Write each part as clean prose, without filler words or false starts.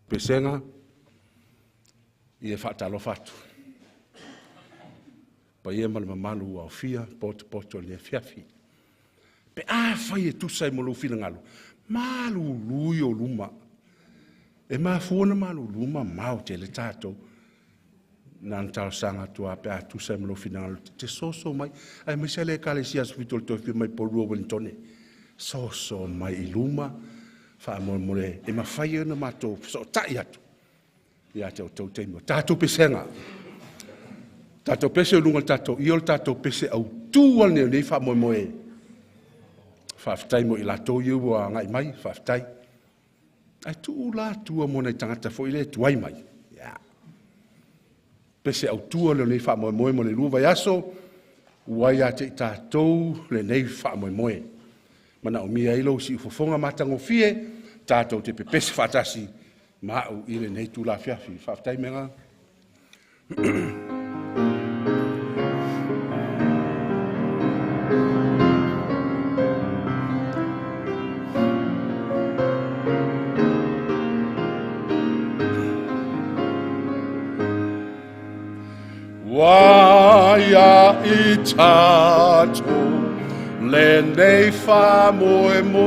Pesega, ia e faatalofa atu. Paia ma le mamalu ua aofia potopoto i lenei afiafi. Pe afai e tusa ai ma lou finagalo, malulu i ou luma. E mafua ona malulu, mamao tele tatou. Na ona talosaga atu lava pe a tusa ai ma lou finagalo e te soso mai, aemaise lava le Ekalesia Aso Fitu o le toe afio mai i Upolu o Ueligitone, soso mai i luma faamolemole e mafai ai ona matou fesootai atu ia te outou i taimi o tatou pesega. O tatou pese i luga o le tatou ie, o le tatou pese autu lava lenei o lenei faamoemoe. Faafetai mo i latou ia ua agai mai, faafetai. Ae tuu la tua mo nai tagata foi ia e tuai mai, ia. Pese autu lea o lenei faamoemoe mo le 2 vaiaso, ua ia te i tatou lenei faamoemoe. E manaomia ai lou siufofoga matagofie tatou te pepese faatasi ma au i lenei itula afiafi. Faafetai Mega. Ua ia i tatou lenei faamoemoe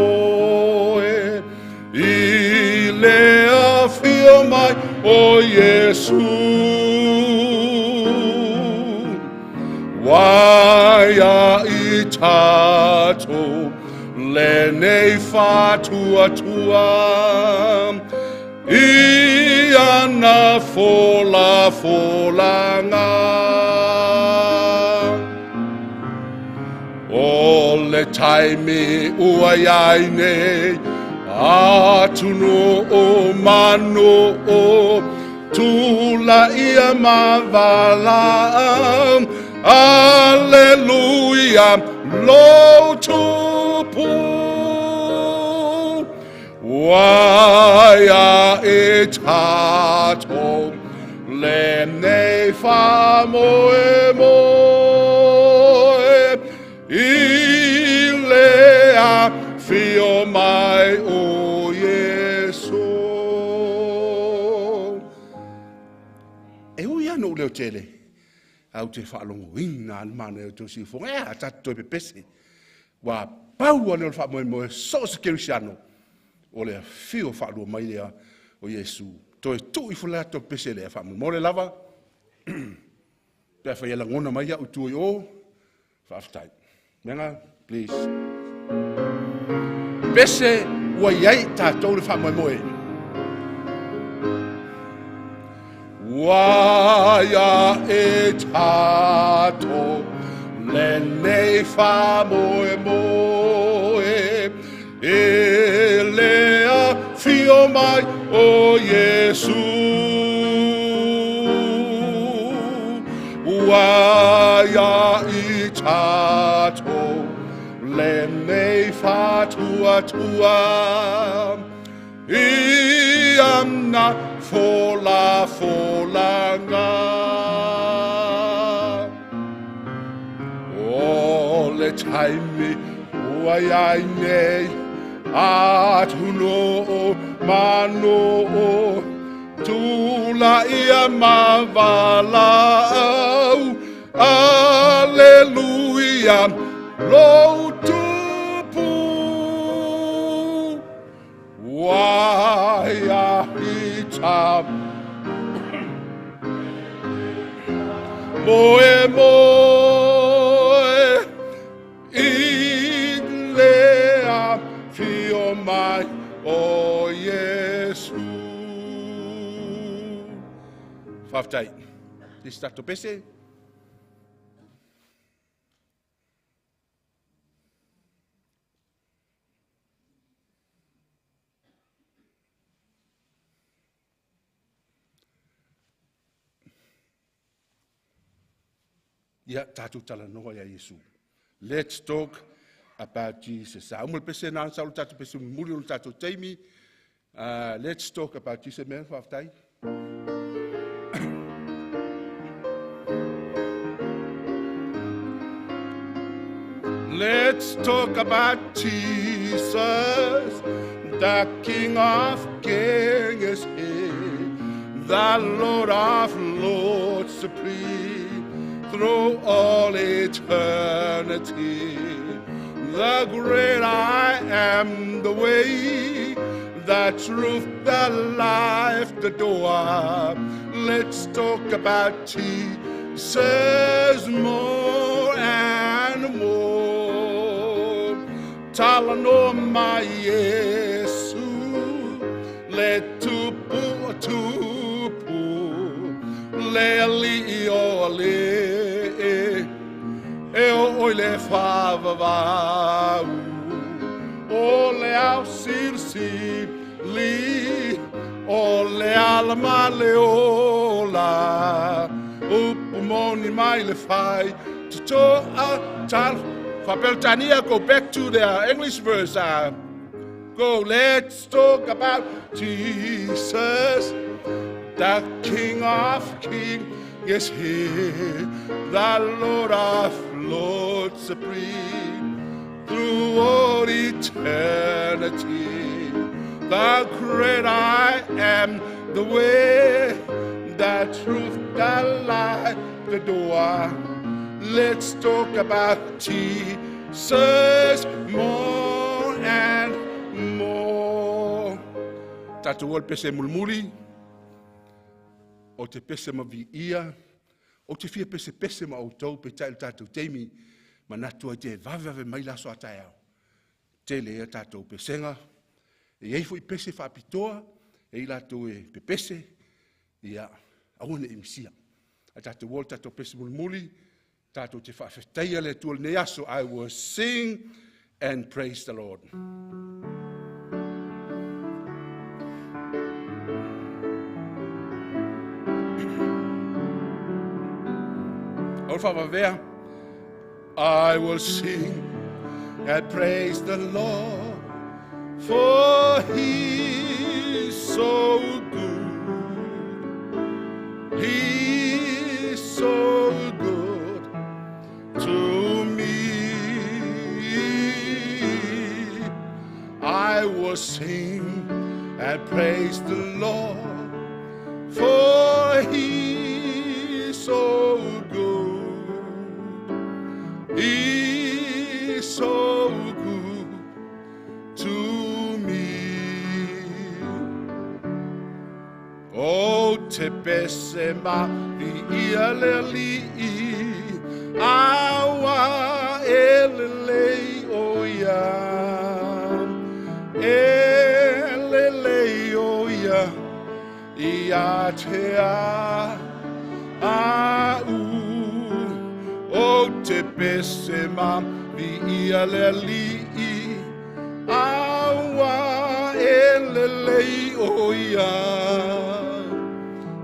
i le afio mai o Iesu. Ua ia i tatou lenei faatuatua i ana folafolaga. O le taimi ua iai nei, atunuu ma nuu, tulaia ma valaau, Aleluia, lou tupu. Ua ia i tatou lenei faamoemoe i le afio mai o Iesu. E ui lava ina ou leo tele, ae ou te faalogoina lava le manaia o le tou siufofoga. E a tatou toe pepese? Aua pau lava lea o le faamoemoe so o se kerisiano, o le afio faalua mai lea o Iesu. Toe tuu ifo le latou pese lea, faamolemole lava, pe afai e lagona mai au i tua i o, faafetai. Mega, please. Pese ua i ai tatou le faamoemoe. Ua ia i tatou lenei faamoemoe i le afio mai o Iesu. Ua ia i tatou lenei faatuatua i ana folafolaga. O le taimi ua iai nei, atunuu ma nuu, tulaia ma valaau, Aleluia, lou tupu. Ua ia i ta moe moe i le afio mai o Iesu. Faafetai. Isi tatou pese. Ia, tatou talanoa ia Iesu. Let's talk about Jesus. A uma le pese na sa o le tatou pese mulimuli o le tatou taimi. Let's talk about Jesus. Amen, faafetai. Let's talk about Jesus, the King of Kings is here. the Lord of Lords supreme, through all eternity. The great I am, the way, the truth, the life, the door. Let's talk about Jesus more and more. Talanoa mai Iesu, le tupu o tupu, le alii o alii, e o i le whaavavau, o le au silisili, o le ala ma le ola, upu moni mai le fai, totoa tal. Faa-Peretania, go back to the English verse. Go, let's talk about Jesus, the King of Kings, yes, He, the Lord of Lords supreme, through all eternity. The great I am, the way, the truth, the light, the door. Let's talk about Jesus more and more. Tatou o le pese mulimuli, o te pese ma viia, o te fia pese pese ma outou pe tai le tatou taimi, manatu ai te vave vave mai la aso a taeao. Tele ia tatou pesega, e iai foi pese faapitoa, e i latou e pepese, ia, aua ne i misia. A tatou o le tatou pese mulimuli, tatou te faafetaia le Atua i lenei aso. I will sing and praise the Lord. Aua le faavavea. I will sing and praise the Lord, for He is so good. He is so good to me. I will sing and praise the Lord, for He is so good. He is so good to me. O te pese ma vi ia le alii, aua e lelei o ia. E lelei o ia, ia te a au. O te pese ma vi ia le alii, aua e lelei o ia.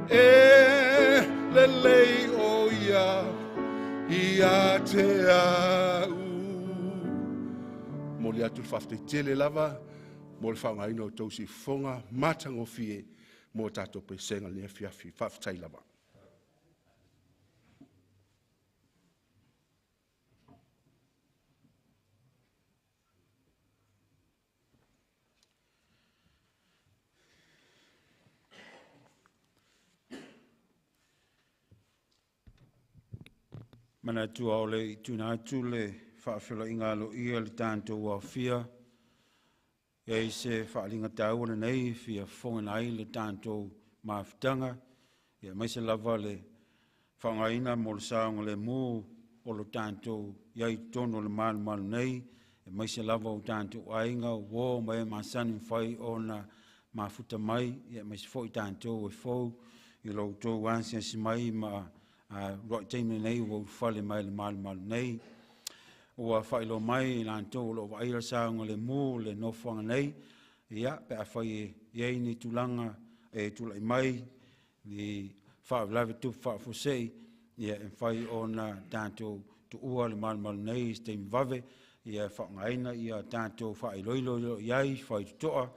E lelei o ia, ia te au. Momoli atu le faafetai tele lava mo le faaaogaina o tou siufofoga matagofie mo tatou pesega i lenei afiafi. Faafetai lava. Manatu o le i tuuina atu le faafeiloaiga aloaia i le tatou aofia, e i ai se faaaliga taua lenei e fia fofogaina ai le tatou mafutaga, aemaise lava le faaaogaina mo le saogalemu o lo tatou i ai i totonu o le malumalu nei, aemaise lava o tatou aiga, uo ma e masani mafai ona mafuta mai, aemaise foi tatou e fou i lo outou asiasi mai ma uluai taimi nei ua ulufale mai le malumalu nei. Ua faailoa mai i latou o lo o vaaia le saogalemu o le nofoaga nei, ia pe afai e i ai ni tulaga e tulai mai ni faalavelave tupu faafuasei, ia e mafai ona tatou tuua le malumalu nei i se taimi vave, ia faaaogaina ia tatou faailoilo o lo o i ai faitotoa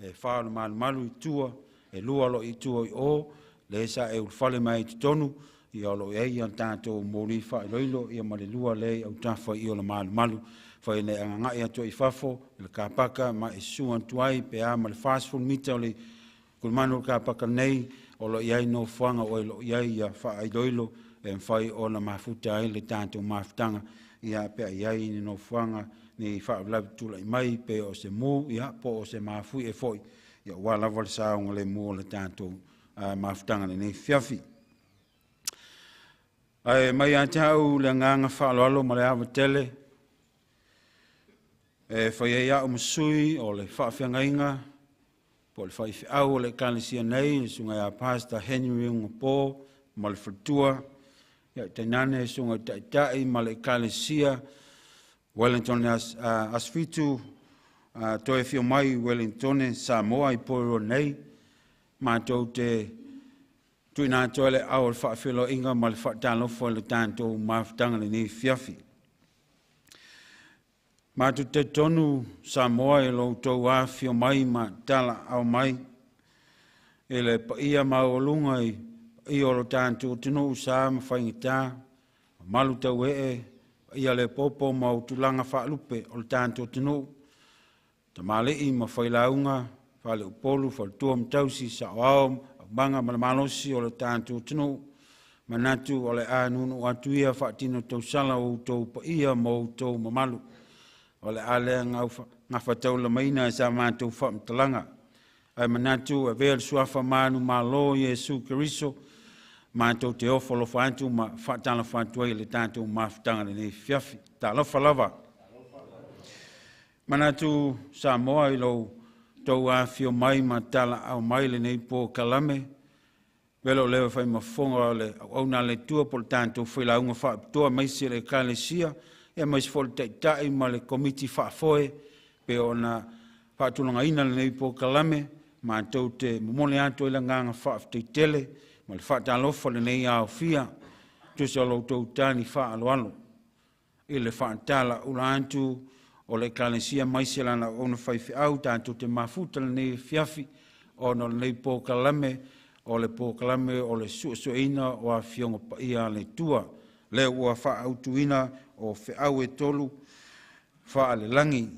e fa o le malumalu i tua, e lua o lo o i tua i o, le sa e ulufale mai i totonu, ia o lo o i ai ia tatou moli faailoilo, ia ma le lua lea i autafa i o le malumalu. Fai nei agagai atu i fafo i le kapaka ma e susu atu ai pe a ma le 40 mita o le kulimanu o le kapaka nei, o lo o i ai nofoaga o lo o i ai ia faailoilo e mafai ona mafuta ai le tatou mafutaga, ia pe a i ai ni nofoaga ni faalavelave tulai mai pe o se mu, ia po o se mafuie foi, ia aua lava le saogalemu o le tatou mafutaga lenei afiafi. Ae mai ia te au le agaga faaaloalo ma le ava tele e fai ai au ma sui o le faafeagaiga po o le faifeau o le Ekalesia nei, le susuga ia Pastor Henry Ugapo ma le faletua, ia tainane susuga i taitai ma le Ekalesia Wellington Asofitu toe afio mai i Wellington, Samoa i Porirua nei, matou te tuuina atu ai le aao o le faafeiloaiga ma le faatalofa i le tatou mafutaga i lenei afiafi. Matou te talitonu Samoa i lo outou afifio mai ma talaaao mai i le paia maualuga i paia o lo tatou atunuu, sa ma faigata, mamalu tauee, paia le popo ma tulaga faalupe o le tatou atunuu, tamalii ma failauga, faleupolu, faletua ma tausi, saoao, aumaga ma le malosi o le tatou atunuu. Manatu o le a nuunuu atu ia faatino tausala o outou paia ma outou mamalu, o le a le gafataulimaina e sa matou faamatalaga. Ae manatu e avea le suafa manumalo o Iesu Keriso matou te ofo alofa atu ma faatalofa atu ai i le tatou mafutaga i lenei afiafi. Talofa lava. Manatu Samoa i lo outou afifio mai ma talaaao mai lenei polokalame, velo o lea fai mafofoga o le auauna a le Atua po o le tatou failauga faapitoa aemaise le Ekalesia, aemaise foi le Taitai ma le Komiti Faafoe pe ona faatulagaina lenei polokalame. Matou te momoli atu ai le agaga faafetai tele ma le faatalofa i lenei aofia tusa o lo outou tali faaaloalo i le faatalaula atu o le Ekalesia aemaise lana auauna faifeau tatou te mafuta i lenei afiafi ona o lenei polokalame o le polokalame o le suesueina o Afioga Paia a le Atua, lea ua faaautuina o feau e tolu faalelagi.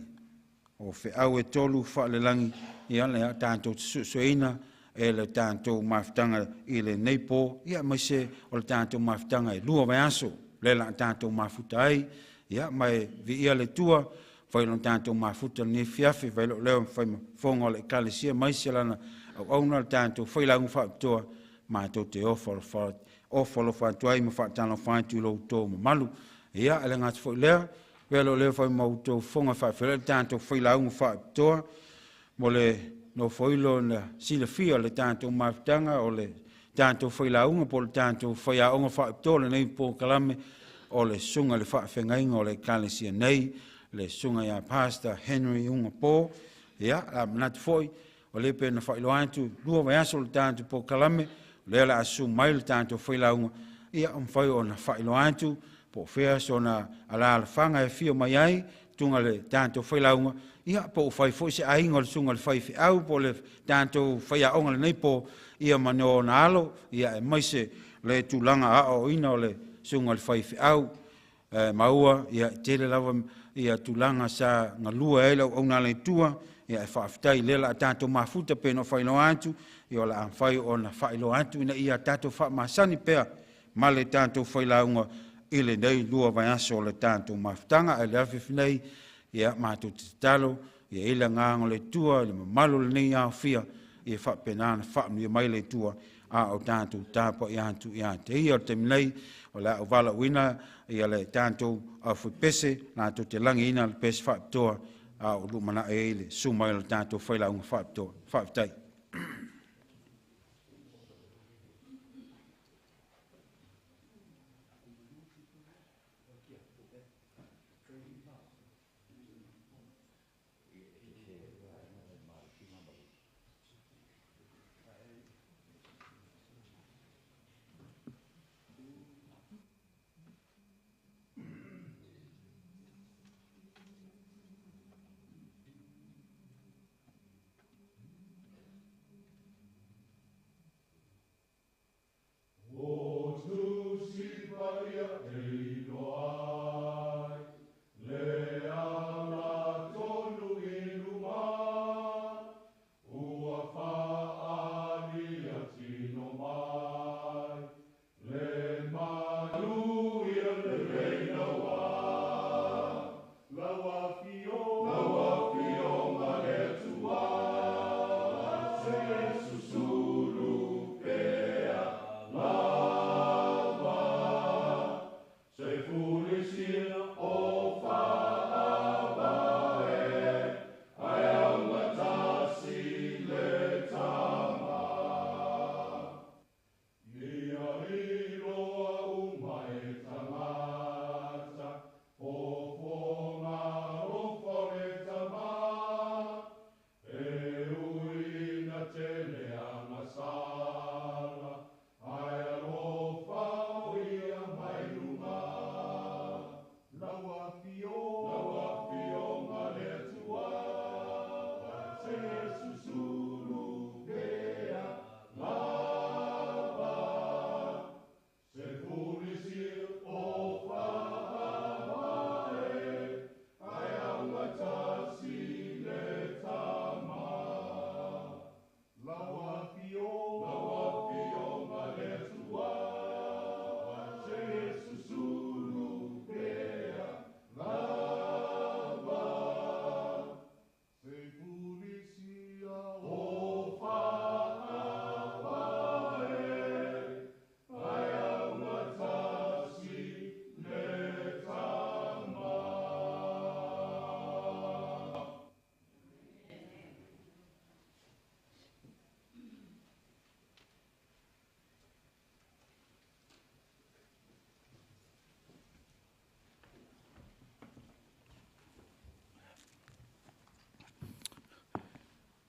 O feau e tolu faalelagi, ia lea tatou te suesueina e le tatou mafutaga i lenei po, ia aemaise o le tatou mafutaga e 2 vaiaso lea o le a tatou mafuta ai. Ia ma e viia le Atua fai lona tatou mafuta i lenei afiafi, fai loo leo fai mafofoga o le Ekalesia aemaise lana auauna le tatou failauga faapitoa. Matou te ofo alofa atu ai ma faatalofa atu i lo outou mamalu. Ia e le gata foi i lea, avea lou leo e fai ma outou fofoga e faafeiloai le tatou failauga faapitoa mo le nofoilo na silafia o le tatou mafutaga o le tatou failauga po o le tatou faiaoga faapitoa o lenei polokalame o le susuga i le faafeagaiga o le Ekalesia nei, le susuga ia Pastor Henry Ugapo. Ia, a manatu foi o lea pei ona faailoa atu, 2 vaiaso le tatou polokalame, o lea o le a susu mai le tatou failauga, ia o mafai ona faailoa atu po o fea sona alaalafaga e afio mai ai tunga le tatou failauga, ia po o fai foi se aiga o le susuga i le faifeau po o le tatou faiaoga lenei po, ia ma ona alo, ia aemaise le tulaga aoaoina o le susuga i le faifeau. Maua ia tele lava ia tulaga sa galue ai le auauna a le Atua. Ia e faafetai lea o le a tatou mafuta pe na faailoa atu, ia o le a mafai ona faailoa atu ina ia tatou faamasani pea ma le tatou failauga i lenei 2 vaiaso o le tatou mafutaga. Ae le afiafi nei, ia matou te tatalo ia i le agaga o le Atua i le mamalu o lenei aofia, ia faapena ona faamanuia mai le Atua a o tatou tapuai atu ia te ia. O le taimi nei o le a ou valaauina ia le tatou aufaipese latou te lagiina le pese faapitoa a o lumanai ai le susu mai o le tatou failauga faapitoa. Faafetai.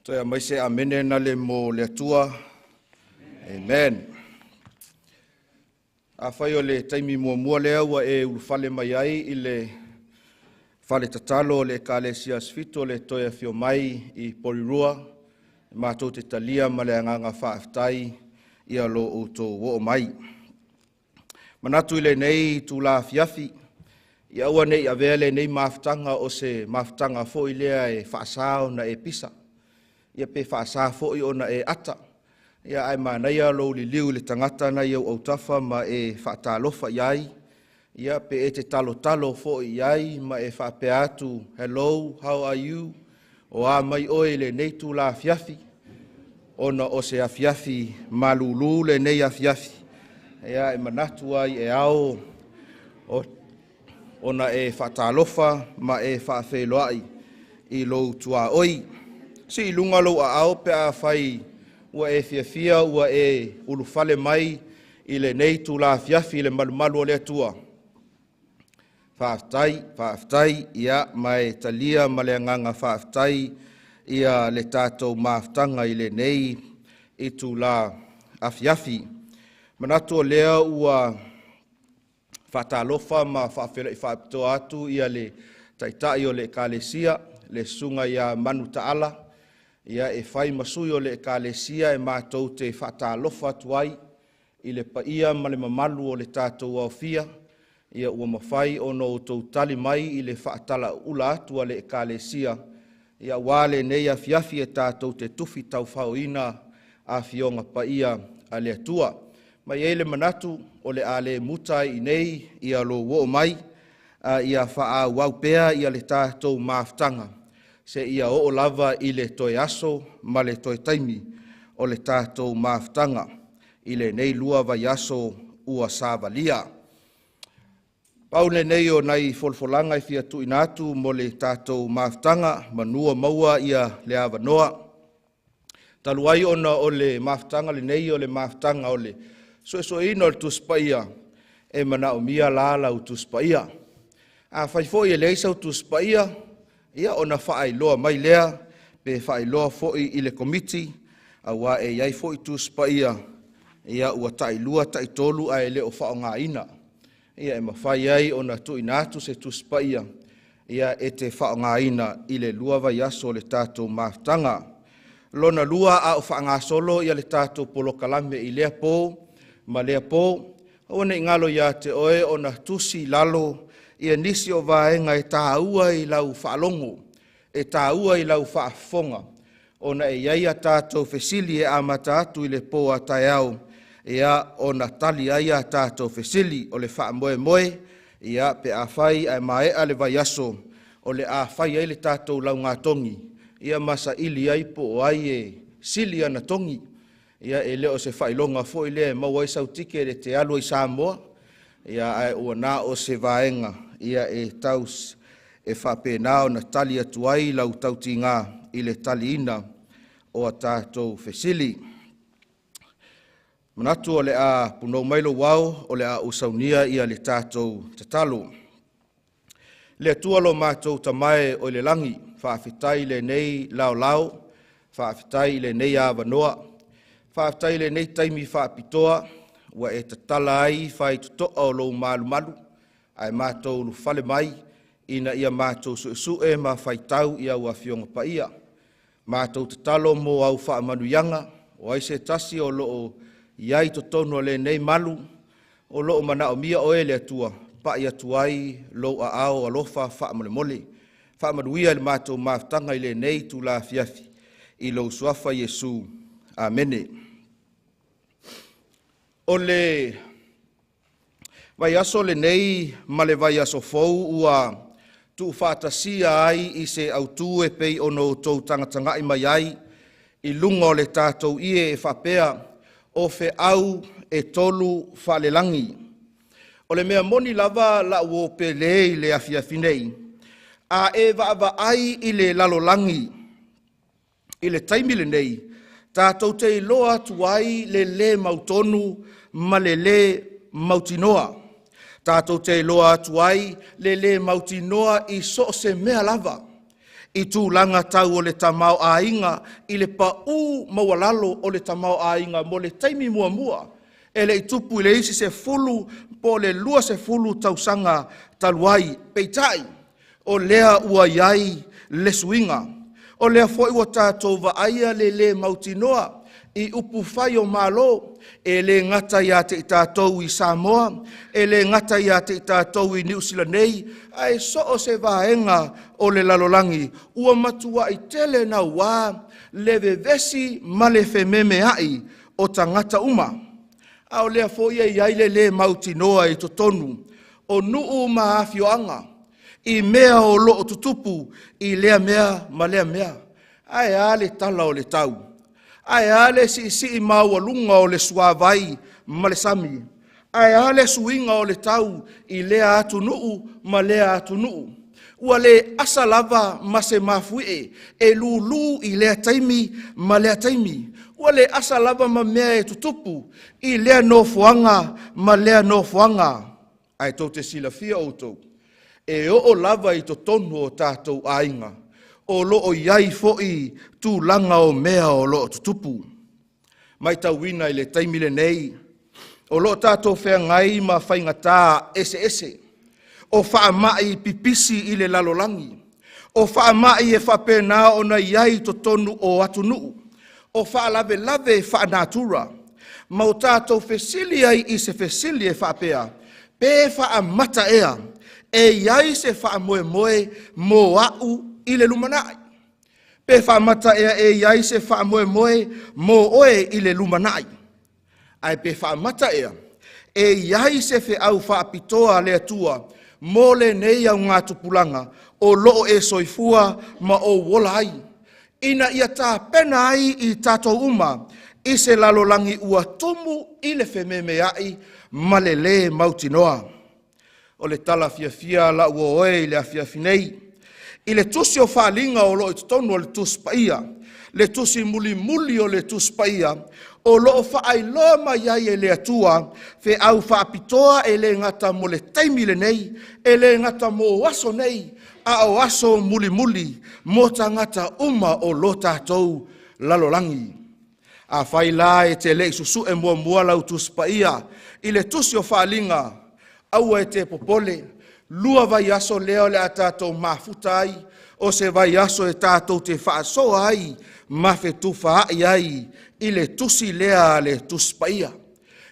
Toe aumai se amene na le mo le Atua. Amen. Afai o le taimi muamua lea ua e ulufale mai ai i le fale tatalo o le Ekalesia Aso Fitu o le toe afio mai i Porirua, matou te talia ma le agaga faafetai ia lo outou oo mai. Manatu i lenei itula afiafi, ia aua ne i avea lenei mafutaga o se mafutaga foi lea e faasa ona e pisa, ia pe faasa foi ona e ata, ia ae manaia lou liliu i le tagata na i ou autafa ma e faatalofa i ai, ia pe e te talotalo foi i ai ma e faapea atu, "Hello, how are you?" O a mai oe i lenei itula afiafi, ona o se afiafi malulu lenei afiafi, ia e manatu ai e ao ona e faatalofa ma e faafeiloai i lou tuaoi. Sii i luga lou aao pe afai ua e fiafia ua e ulufale mai i lenei itula afiafi i le malumalu o le Atua. Faafetai, faafetai, ia ma e talia ma le agaga faafetai ia le tatou mafutaga i lenei itula afiafi. Manatu o lea ua faatalofa ma faafeiloai faapitoa atu ia le Taitai o le Ekalesia, le Susuga ia Manu Taala, ia e fai ma sui o le Ekalesia e matou te faatalofa atu ai i le paia ma le mamalu o le tatou aofia, ia ua mafai ona outou tali mai i le faatalauula atu a le Ekalesia, ia aua lenei afiafi e tatou te tufi taufaoina Afioga Paia a le Atua. Ma e i ai le manatu o le a le muta ai i inei ia lou oo mai, a ia faaauau pea ia le tatou mafutaga seia oo lava i le toe aso ma le toe taimi o le tatou mafutaga i lenei 2 vaiaso ua savalia. Pau lenei o nai folafolaga e fia tuuina atu mo le tatou mafutaga, manua maua ia le avanoa. Talu ai ona o le mafutaga lenei o le mafutaga o le suesueina o le Tusi Paia, e manaomia la lau Tusi Paia. Afai foi e leai sau Tusi Paia, ia ona faailoa mai lea, pe faailoa foi i le Komiti, aua e i ai foi Tusi Paia, ia ua tailua, taitolu ae le o faaaogaina. Ia e mafai ai ona tuuina atu se Tusi Paia, ia e te faaaogaina i le 2 vaiaso o le tatou mafutaga. Lona lua, a o faagasolo ia le tatou polokalame i lea po ma lea po, aua ne i galo ia te oe ona tusi i lalo ia nisi o vaega e taua i lau faalogo, e taua i lau faafofoga, ona e i ai a tatou fesili e amata atu i le po a taeao, ia ona tali ai a tatou fesili. O le faamoemoe, ia pe afai ae maea le vaiaso, o le a fai ai le tatou laugatogi, ia ma saili ai po o ai e sili ana togi. Ia e le o se faailoga foi lea e maua ai sau tiket e te alu ai i Samoa, ia ae ua na o se vaega ia e tau e faapena ona tali atu ai lau tautiga i le taliina o a tatou fesili. Manatu o le a punou mai lou ao, o le a ou saunia ia le tatou tatalo. Le Atua lo matou Tama e oi le lagi, faafetai i lenei laolao, faafetai i lenei avanoa, faafetai i lenei taimi faapitoa ua e tatala ai faitotoa o lou malumalu, ae matou ulufale mai ina ia matou suesue ma faitau i au Afioga Paia. Matou tatalo mo au faamanuiaga, o ai se tasi o lo o i ai i totonu o lenei malu, o lo o manaomia oe le Atua, pai atu ai lou aao alofa faamolemole. Faamanuia i le matou mafutaga i lenei itula afiafi, i lou suafa Iesu. Amene. O le vaiaso lenei ma le vaiaso fou ua tuufaatasia ai i se autu e pei ona outou tagatagai mai ai i luga o le tatou ie e faapea, o feau e tolu faalelagi. O le mea moni lava lau uo pele i le afiafi nei, a e vaavaai i le lalolagi i le taimi lenei, tatou te iloa atu ai le lē mautonu ma le lē mautinoa. Tatou te iloa atu ai le lē mautinoa i so o se mea lava. I tulaga tau o le tamaoaiga i le paū maualalo o le tamaoaiga mo le taimi muamua e le i tupu i le isi 10 po o le 20 tausaga talu ai. Peitai, o lea ua i ai le suiga. O lea foi ua tatou vaaia le lē mautinoa i upufai o Malo, e le gata ia te i tatou i Samoa, e le gata ia te i tatou i Niu Sila nei, ae so o se vaega o le lalolagi, ua matuai tele naua le vevesi ma le fememeai o tagata uma. A o lea foi e i ai le lē mautinoa i totonu o nuu ma afioaga i mea o lo o tutupu i lea mea ma lea mea. Ae a le tala o le tau? Ae a le siisii maualuga o le suavai ma le sami? Ae a le suiga o le tau i lea atunuu ma lea atunuu? Ua le asa lava ma se mafuie e lulu i lea taimi ma lea taimi. Ua le asa lava ma mea e tutupu i lea nofoaga ma lea nofoaga. Ae tou te silafia outou, e oo lava i totonu o tatou aiga, o lo o i ai foi tulaga o mea o lo o tutupu. Matauina i le taimi lenei, o lo o tatou feagai ma faigata eseese, o faamai pipisi i le lalolagi, o faamai e faapena ona i ai i totonu o atunuu, o faalavelave faalenatura, ma ua tatou fesili ai i se fesili e faapea, pe faamata ea e i ai se faamoemoe mo au i le lumanai? Pe faamata ea e i ai se faamoemoe mo oe i le lumanai? Ae pe faamata ea e i ai se feau faapitoa a le Atua mo lenei augatupulaga o lo o e soifua ma ou ola ai, ina ia tapena ai i tatou uma i se lalolagi ua tumu i le fememeai ma le lē mautinoa? O le tala fiafia lau oe i le afiafi nei, i le tusi o Faaaliga o lo o i totonu o le Tusi Paia, le tusi mulimuli o le Tusi Paia, o lo o faailoa mai ai e le Atua feau faapitoa e le gata mo le taimi lenei, e le gata mo aso nei, a o aso mulimuli mo tagata uma o lo tatou lalolagi. Afai la e te le i susue muamua lau Tusi Paia i le tusi o Faaaliga, aua e te popole, 2 vaiaso lea o le a tatou mafuta ai, o se vaiaso e tatou te faasoa ai ma fetufaai ai i le tusi lea a le Tusi Paia.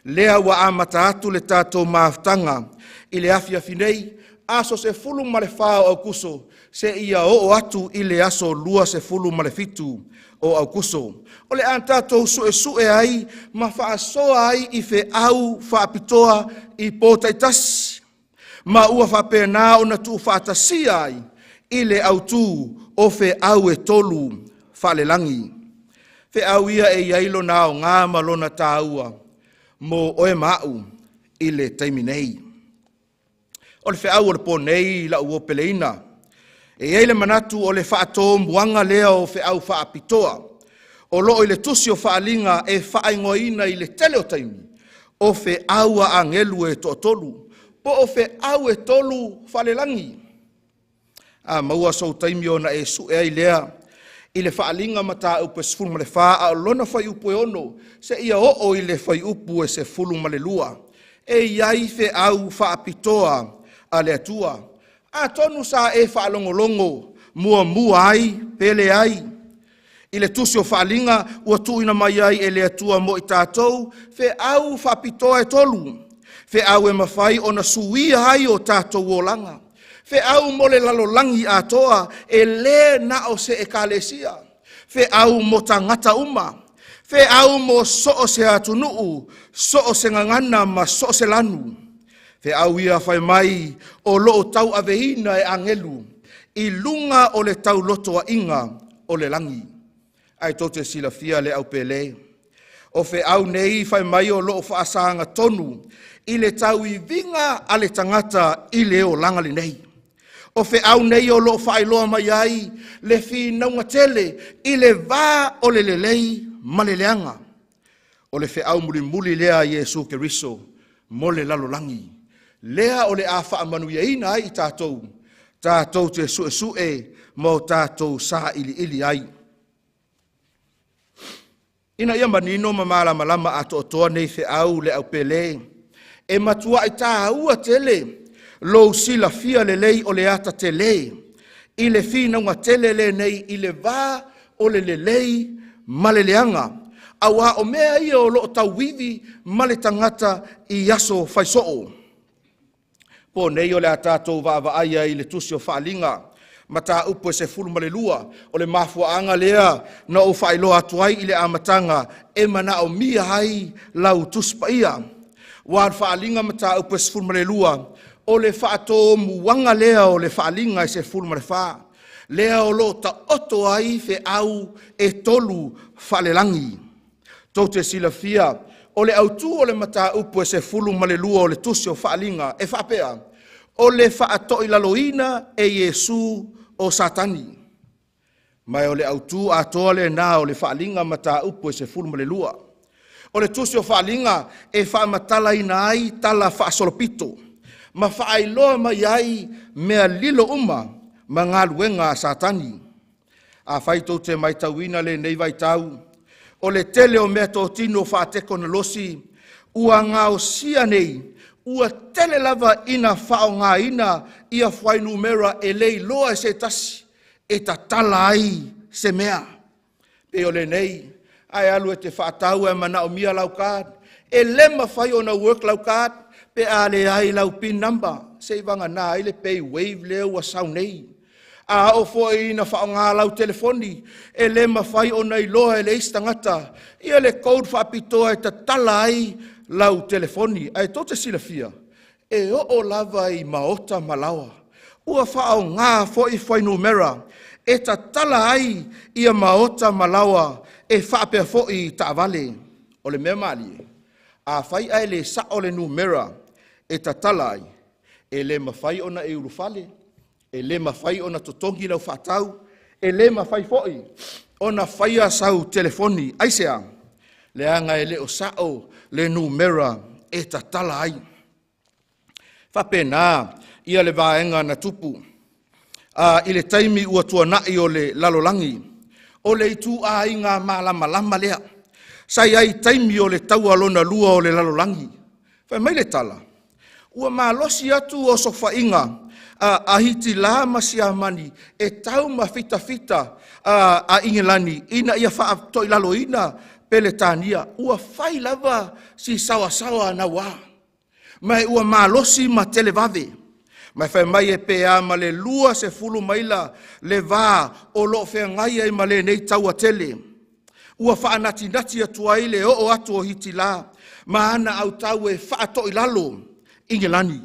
Lea ua amata atu le tatou mafutaga i le afiafi nei, aso 14 o Aokuso, seia oo atu i le aso 27 o Aokuso. O le a tatou suesue ai ma faasoa ai i feau faapitoa i po taitasi, ma ua faapena ona tuufaatasia ai i le autu o feau e 3 faalelagi. Feau ia e i ai lona aoga ma lona taua mo oe ma au i le taimi nei. O le feau o le po nei lau uo peleina, e i ai le manatu o le faatomuaga lea o feau faapitoa o lo o i le tusi o Faaaliga e faaigoaina i le tele o taimi o feau a agelu e toatolu, po o feau e 3 faalelagi. A maua sou taimi ona e sue ai lea i le Faaaliga mataupu e 14, a o lona fuaiupu e 6 seia oo i le fuaiupu e 12, e i ai feau faapitoa a le Atua. Atonu sa e faalogologo muamua ai pe leai i le tusi o Faaaliga ua tuuina mai ai e le Atua mo i tatou feau faapitoa e 3, feau e mafai ona suia ai o tatou olaga, feau mo le lalolagi atoa, e le na o se ekalesia, feau mo tagata uma, feau mo so o se atunuu, so o se gagana ma so o se lanu. Feau ia fai mai o lo o tauaveina e agelu i luga o le taulotoaiga o le lagi. Ae tou te silafia le aupele, o feau nei fai mai o lo o faasaga tonu i le tauiviga a le tagata i le olaga lenei. O feau nei o lo o faailoa mai ai le finauga tele i le va o le lelei ma le leaga. O le feau mulimuli lea a Iesu Keriso mo le lalolagi, lea o le a faamanuiaina ai i tatou, tatou te suesue ma o tatou sailiili ai. Ina ia manino ma malamalama atoatoa nei feau le aupele, e matuai tāua tele lou silafia lelei o le ata tele i le finauga tele lenei i le va o le lelei ma le leaga, auā o mea ia o lo o tauivi ma le tagata i aso faisoo. Po nei o le a tatou vaavaai ai i le tusi o Faaaliga, mataupu e 12, o le mafuaaga lea na ou faailoa atu ai i le amataga e manaomia ai lau Tusi Paia. Aua o le Faaaliga mataupu e 12, o le faatomuaga lea o le Faaaliga e 14, lea o lo o taoto ai feau e tolu faalelagi. Tou te silafia, o le autu o le mataupu e 12 o le tusi o Faaaliga e faapea, o le faatoilaloina e Iesu o Satani. Ma o le autu atoa lena o le Faaaliga mataupu e 12. O le tusi o Faaaliga e faamatalaina ai tala faasolopito ma faailoa mai ai mea lilo uma ma galuega a Satani. Afai tou te matauina lenei vaitau, o le tele o meatotino faatekonolosi ua gaosia nei, ua tele lava ina faaaogaina ia fuainumera e le iloa e se tasi e tatala ai se mea. E pei o lenei, a e alu e te faatau ae manaomia lau card, e le mafai ona work lau card pe a leai lau PIN number, seivagana ai le pay wave lea ua sau nei. A oo foi ina faaaoga lau telefoni, e le mafai ona iloa e le isi tagata ia le code faapitoa e tatala ai lau telefoni. Ae tou te silafia, e oo lava i maota ma laoa, ua faaaoga foi fuainumera e tatala ai ia maota ma laoa e faapea foi taavale. O le mea malie, afai ae le sao le numera e tatala ai, e le mafai ona e ulufale, e le mafai ona totogi lau faatau, e le mafai foi ona faia sau telefoni. Aisea? Leaga e le o sao le numera e tatala ai. E faapena ia le vaega na tupu i le taimi ua tuanai o le lalolagi, o le ituaiga malamalama lea sa i ai i taimi o le Taua Lona Lua o le Lalolagi. Fai mai le tala, ua malosi atu osofaiga a Hitila ma Siamani e tau ma fitafita a Igilani ina ia faatoilaloina Peretania. Ua fai lava si saoasaoa naua, ma ua malosi ma televave. Ma fai mai e pe a ma le 20 maila le va o lo o feagai ai ma lenei taua tele. Ua faanatinati atu ai le oo atu o Hitila ma ana autau e faatoilalo Igilani.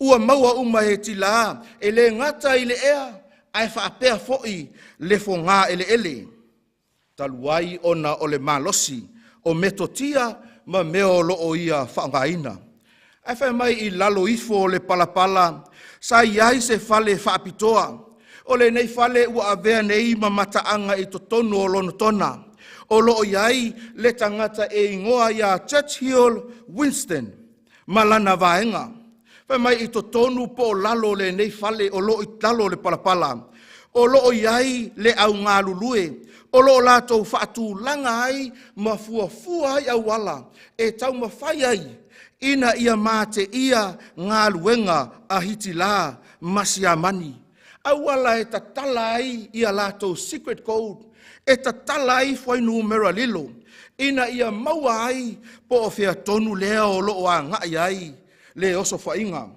Ua maua uma e Hitila e le gata i le ea ae faapea foi le foga eleele, talu ai ona o le malosi o metotia ma mea o lo o ia faaaogaina. Ae fai mai i lalo ifo o le palapala sa i ai se fale faapitoa. O lenei fale ua avea nei ma mataaga i totonu o Lonotona. O lo o i ai le tagata e igoa ia Churchill Winston ma lana vaega. Fai mai i totonu po o lalo o lenei fale o lo o i lalo o le palapala, o lo o i ai le augalulue o lo o latou faatulaga ai ma fuafua ai auala e taumafai ai ina ia mateia galuega a Hitila ma Siamani, auala e tatala ai ia latou secret code, e tatala ai fuainumera lilo, ina ia maua ai po o fea tonu lea o lo o agai ai le osofaiga.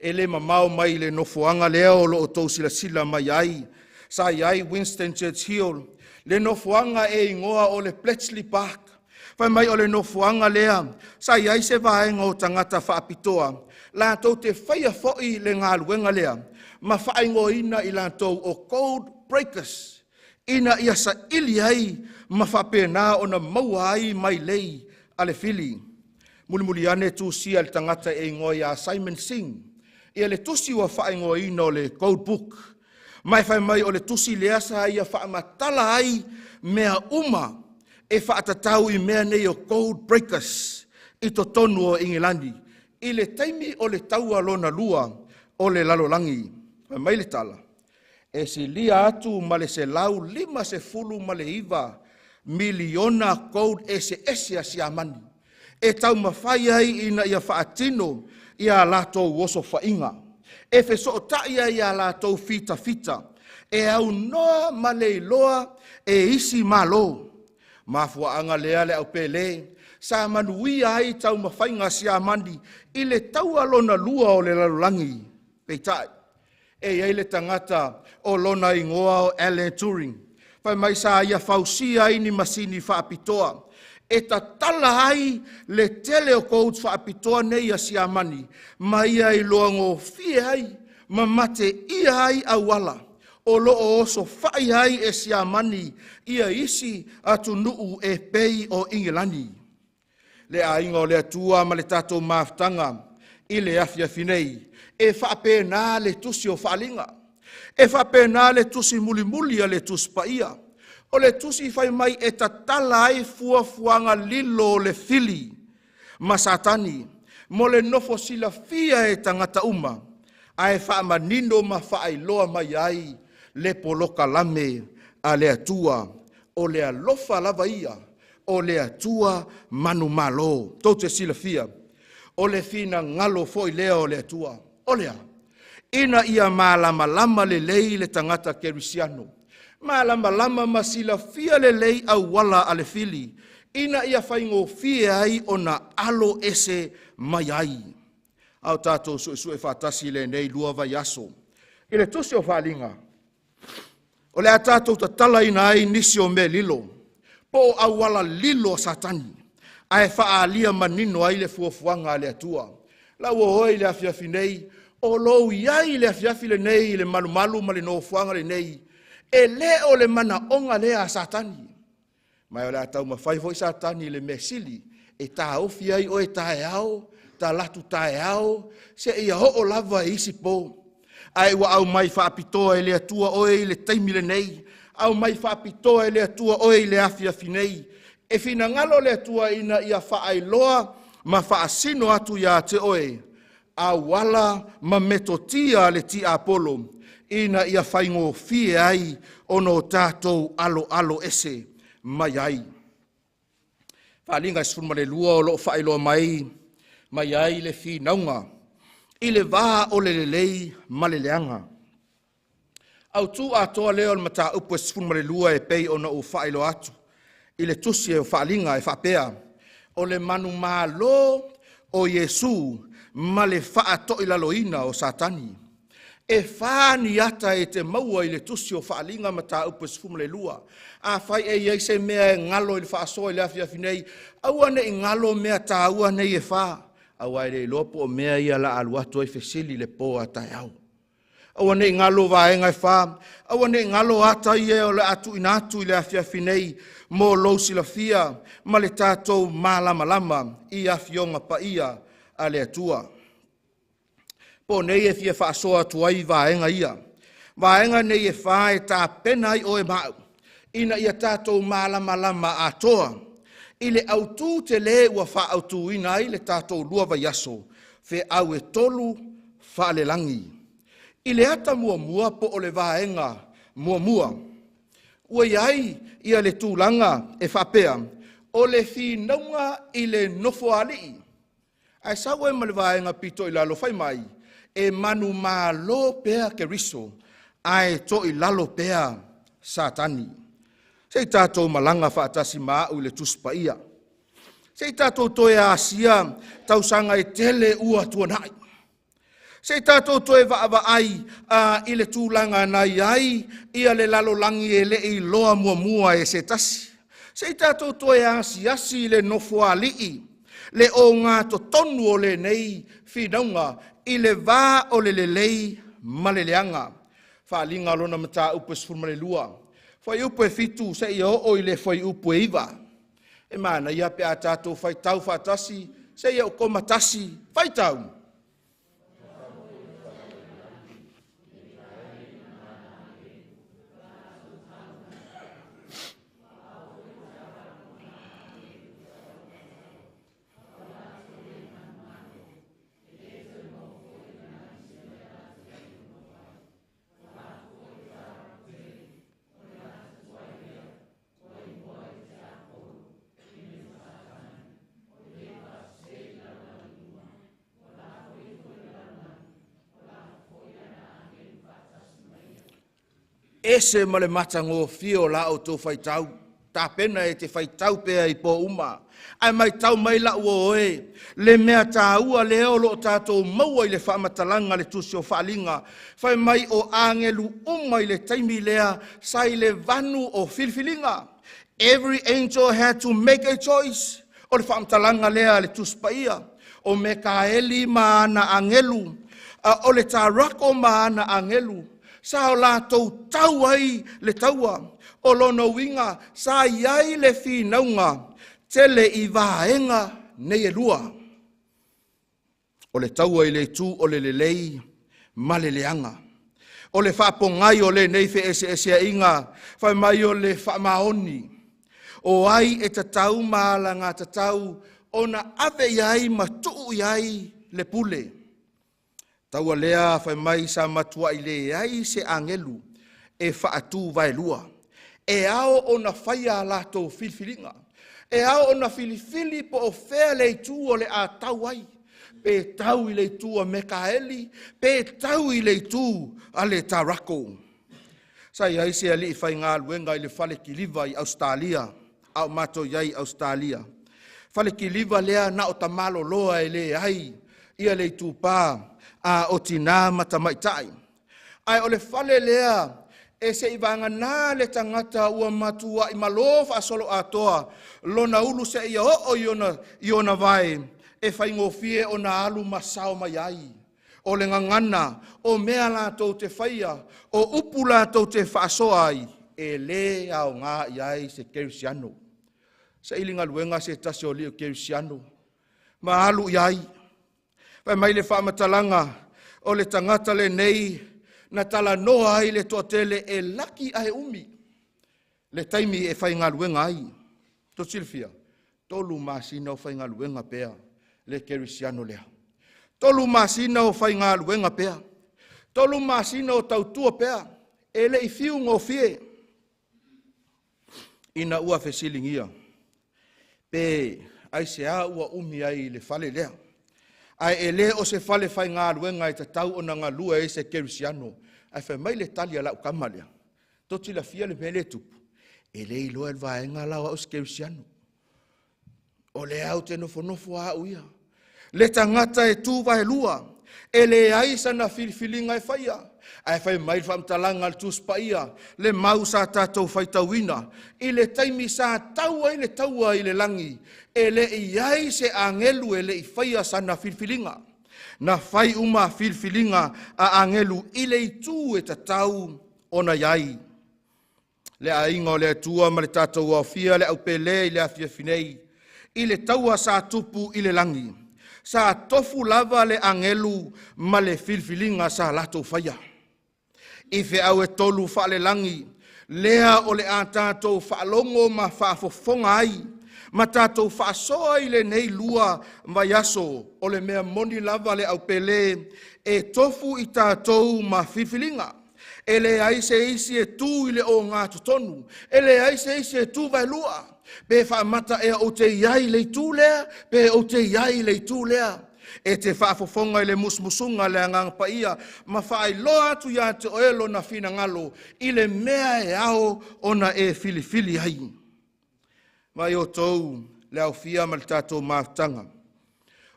E le mamao mai le nofoaga lea o lo o outou silasila mai ai sa i ai Winston Churchill, le nofoaga e igoa o le Bletchley Park. Fai mai o le nofoaga lea sa i ai se vaega o tagata faapitoa latou te faia foi le galuega lea ma faaigoaina i latou o code breakers, ina ia saili ai ma faapena ona maua ai mailei a le fili. Mulimuli ane tusia e le tagata e igoa ia Simon Singh ia le tusi ua faaigoaina o le Code Book, ma e fai mai o le tusi lea sa ia faamatala ai mea uma e faatatau i mea nei o code breakers i totonu o Igilani i le taimi o le Taua Lona Lua o le Lalolagi. Fai mai le tala, E silia atu ma le 159 miliona code eseese a Siamani e taumafai ai ina ia faatino ia latou osofaiga, e fesootai ai ia latou fitafita, e aunoa ma le iloa e isi Malo. Mafuaaga lea le au pele sa manuia ai taumafaiga a Siamani i le taua lona lua o le lalolagi. Peitai, e i ai le tagata o lona igoa o Alan Turing, fai mai sa ia fausia ai ni masini faapitoa e tatala ai le tele o codes faapitoa nei a Siamani, ma ia iloa gofie ai ma mateia ai auala o lo o osofai ai e Siamani ia isi atunuu e pei o Igilani. Le aiga o le Atua ma le tatou mafutaga i le afiafi nei, e faapena le tusi o Faaaliga, e faapena le tusi mulimuli a le Tusi Paia. O le tusi fai mai e tatala ai fuafuaga lilo o le fili ma Satani mo le nofo silafia e tagata uma, ae faamanino ma faailoa mai ai le polokalame a le Atua. O le alofa lava ia o le Atua manumalo. Tou te silafia, o le finagalo foi lea o le Atua, o le a? Ina ia malamalama lelei le tagata kerisiano, malamalama ma silafia lelei auala a le fili, ina ia faigofie ai ona alo ese mai ai. A o tatou suesue faatasi i lenei 2 vaiaso i le tusi o Faaaliga, o le a tatou tatalaina ai nisi o mea lilo, po o auala lilo a Satani, ae faaalia manino ai le fuafuaga a le Atua. Lau o oe i le afiafi nei, o lou i ai i le afiafi lenei i le malumalu ma le nofoaga lenei, e le o le manaoga lea a Satani. Ma o le a taumafai foi Satani i le mea sili e taofi ai oe taeao, talatu taeao, seia oo lava i isi po. Ae ua aumai faapitoa e le Atua oe i le taimi lenei, aumai faapitoa e le Atua oe i le afiafi nei. E finagalo le Atua ina ia faailoa ma faasino atu ia te oe auala ma metotia a le tiapolo ina ia faigofie ai ona o tatou aloalo ese mai ai. Faaaliga 12 o lo o faailoa mai ai le finauga i le va o le lelei ma le leaga. Autu atoa lea o le mataupu e 12 e pei ona ou faailoa atu i le tusi o Faaaliga e faapea, o le manumalo o Iesu ma le faatoilaloina o Satani. E 4 ni ata e te maua i le tusi o Faaaliga mataupu e 12. Afai e i ai se mea e galo i le faasoa i le afiafi nei, aua ne i galo mea taua nei e 4, aua e le iloa po o mea ia o le a alu atu ai fesili le po a taeao. Aua ne i galo vaega e 4, aua ne i galo ata ia o le a tuuina atu i le afiafi nei mo lou silafia ma le tatou malamalama i afioga paia a le Atua. Po nei e fia faasoa atu ai vaega ia. Vaega nei e 4 e tapena ai oe ma au, ina ia tatou malamalama atoa i le autu tele ua faaautuina ai le tatou 2 vaiaso, feau e 3 faalelagi. I le ata muamua po o le vaega muamua, ua i ai ia le tulaga e faapea, o le finauga i le nofoalii. Ae sau ai ma le vaega pito i lalo, fai mai, e manumalo pea Keriso, ae toilalo pea Satani. Se i tatou malaga faatasi ma au i le Tusi Paia. Se i tatou toe asia tausaga e tele ua tuanai. Se i tatou toe vaavaai i le tulaga na i ai ia le lalolagi e le i iloa muamua e se tasi. Se i tatou toe asiasi i le nofoalii, le ogatotonu o lenei finauga i le va o le lelei ma le leaga. Faaaliga lona mataupu e 12, fuaiupu e 7 seia oo i le fuaiupu e 9. E manaia pe a tatou faitau faatasi seia ou koma tasi, faitau. Ese ma le matagofie o la outou faitau. Tapena e te faitau pea i po uma. Ae matau mai lau oe, le mea tāua lea o lo o tatou maua i le faamatalaga le tusi o Faaaliga, fai mai o agelu uma i le taimi lea sa i le vanu o filifiliga. Every angel had to make a choice. O le faamatalaga lea a le Tusi Paia. O Mekaeli ma ana agelu, o le Tarako ma ana agelu, sa o latou tau ai le taua. O lona uiga sa i ai le finauga tele i vaega nei e lua. O le taua i le itu o le lelei ma le leaga. O le faapogai o lenei feeseeseaiga, fai mai o le faamaoni. O ai e tatau ma alagatatau ona ave i ai ma tuu i ai le pule. Taua lea fai mai sa matuai leai se agelu e faatu vaelua. E ao ona faia a latou filifiliga. E ao ona filifili po o fea le itu o le a tau ai. Pe tau i le itu a Mekaeli, pe tau i le itu a le Tarako. Sa i ai se alii faigaluega i le fale kiliva i Ausetalia, a o matou i ai i Ausetalia. Fale kiliva lea na o tamaloloa e leai ia le itupa a o tina ma tamaitai. Ae o le fale lea e se i vagana le tagata ua matuai malo faasoloatoa lona ulu seia oo i ona vae, e faigofie ona alu ma sao mai ai. O le gagana, o mea latou te faia, o upu latou te faasoa ai, e le aoga i ai se kerisiano. Saili galuega se tasi o alii o kerisiano ma alu i ai. Fai mai le faamatalaga, o le tagata lenei na talanoa ai le toatele e laki ae umi le taimi e faigaluega ai. Tou te silafia, 3 masina o faigaluega pea le kerisiano lea. 3 masina o faigaluega pea. 3 masina o tautua pea. E le i fiu gofie. Ina ua fesiligia pe aisea ua umi ai i le fale lea. Ae e le o se fale faigaluega e tatau ona galue ai se kerisiano. Ae fai mai le tali a lau tama lea, tou te silafia le mea lea e tupu, e le iloa e le vaega la o au se kerisiano. O lea ou te nofonofo lava au ia. Le tagata e tu vaelua, e leai sana filifiliga e faia. Ae fai mai le faamatalaga a le Tusi Paia, le mau sa tatou faitauina, i le taimi sa tau ai le taua i le lagi, e le i ai se agelu e le i faia sana filifiliga. Na fai uma filifiliga a agelu i le itu e tatau ona i ai. Le aiga o le Atua ma le tatou aofia le aupele i le afiafi nei, i le taua sa tupu i le lagi, sa tofu lava le agelu ma le filifiliga sa latou faia. I feau e 3 faalelagi, lea o le a tatou faalogo ma faafofoga ai, ma tatou faasoa i lenei 2 vaiaso, o le mea moni lava le aupele e tofu i tatou ma filifiliga. E leai se isi e tu i le ogatotonu, e leai se isi e tu vaelua. Pe faamata ea ou te i ai i le itu lea, pe ou te i ai i le itu lea. E te faafofoga i le musumusuga le Agaga Paia ma faailoa atu ia te oe lona finagalo i le mea e ao ona e filifili ai. Mai outou le aofia ma le tatou mafutaga.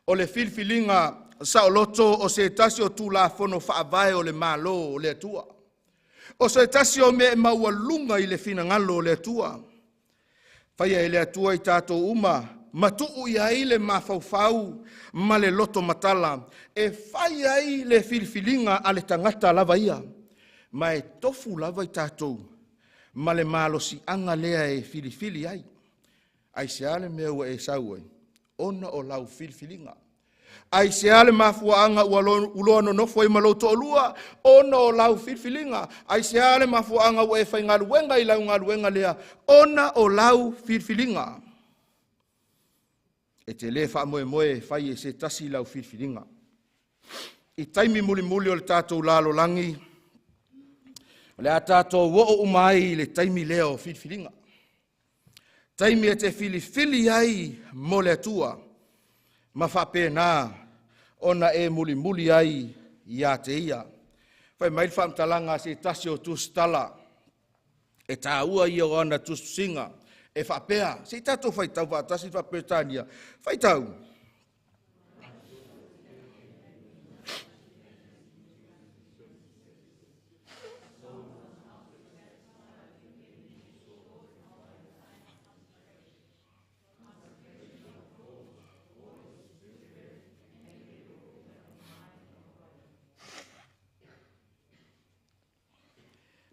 O le filifiliga saoloto o se tasi o Tulafono faavae o le Malo o le Atua. O se tasi o mea e maualuga i le finagalo o le Atua. Faia e le Atua i tatou uma, ma tuu i ai le mafaufau ma le loto matala, e fai ai le filifiliga a le tagata lava ia, ma e tofu lava i tatou ma le malosiaga lea e filifili ai. Aisea le mea ua e sau ai? Ona o lau filifiliga. Aisea le mafuaaga ua uloa nonofo ai ma lou toalua? Ona o lau filifiliga. Aisea le mafuaaga ua e faigaluega i lau galuega lea? Ona o lau filifiliga. E te le faamoemoe e fai e se tasi lau filifiliga. I taimi mulimuli o le tatou lalolagi, o le a tatou oo uma ai i le taimi lea o filifiliga. Taimi e te filifili ai mo le Atua, ma faapena ona e mulimuli ai ia te ia. Fai mai le faamatalaga a se tasi o tusitala. E tāua ia o ana tusitusiga e faapea, se i tatou faitau faatasi le faa-Peretania. Faitau.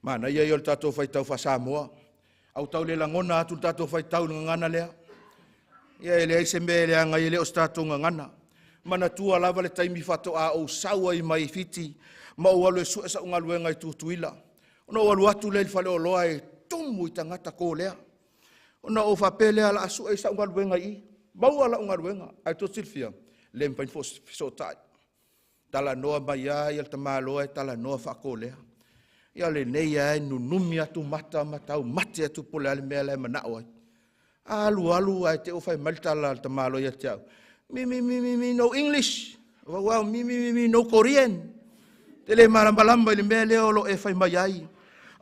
Manaia ia o le tatou faitau faa-Samoa. A ua tau le lagona atu le tatou faitau i le gagana lea. Ia e leai se mea e leaga ai, e le o se tatou gagana. Manatua lava le taimi faatoa ou sau ai mai Fiti ma ou alu e sue sau galuega i Tutuila. Ona ou alu atu lea i le faleoloa e tumu i tagata Kolea. Ona ou faapea lea, o le a sue sau galuega i i. Maua lau galuega. Ae tou te silafia, le mafai ona fesootai. Talanoa mai lava le tamaloa e talanoa faa-Kolea. Ia o lenei lava e nunumi atu mata ma taumate atu po o le a le mea la e manao ai. Alu alu ae te i ua fai mai le tala a le tamaloa ia te au, Mi mi mi mi mi no English, wow, mi mi mi mi no Korean. Te le malamalama i le mea lea o lo o e fai mai ai.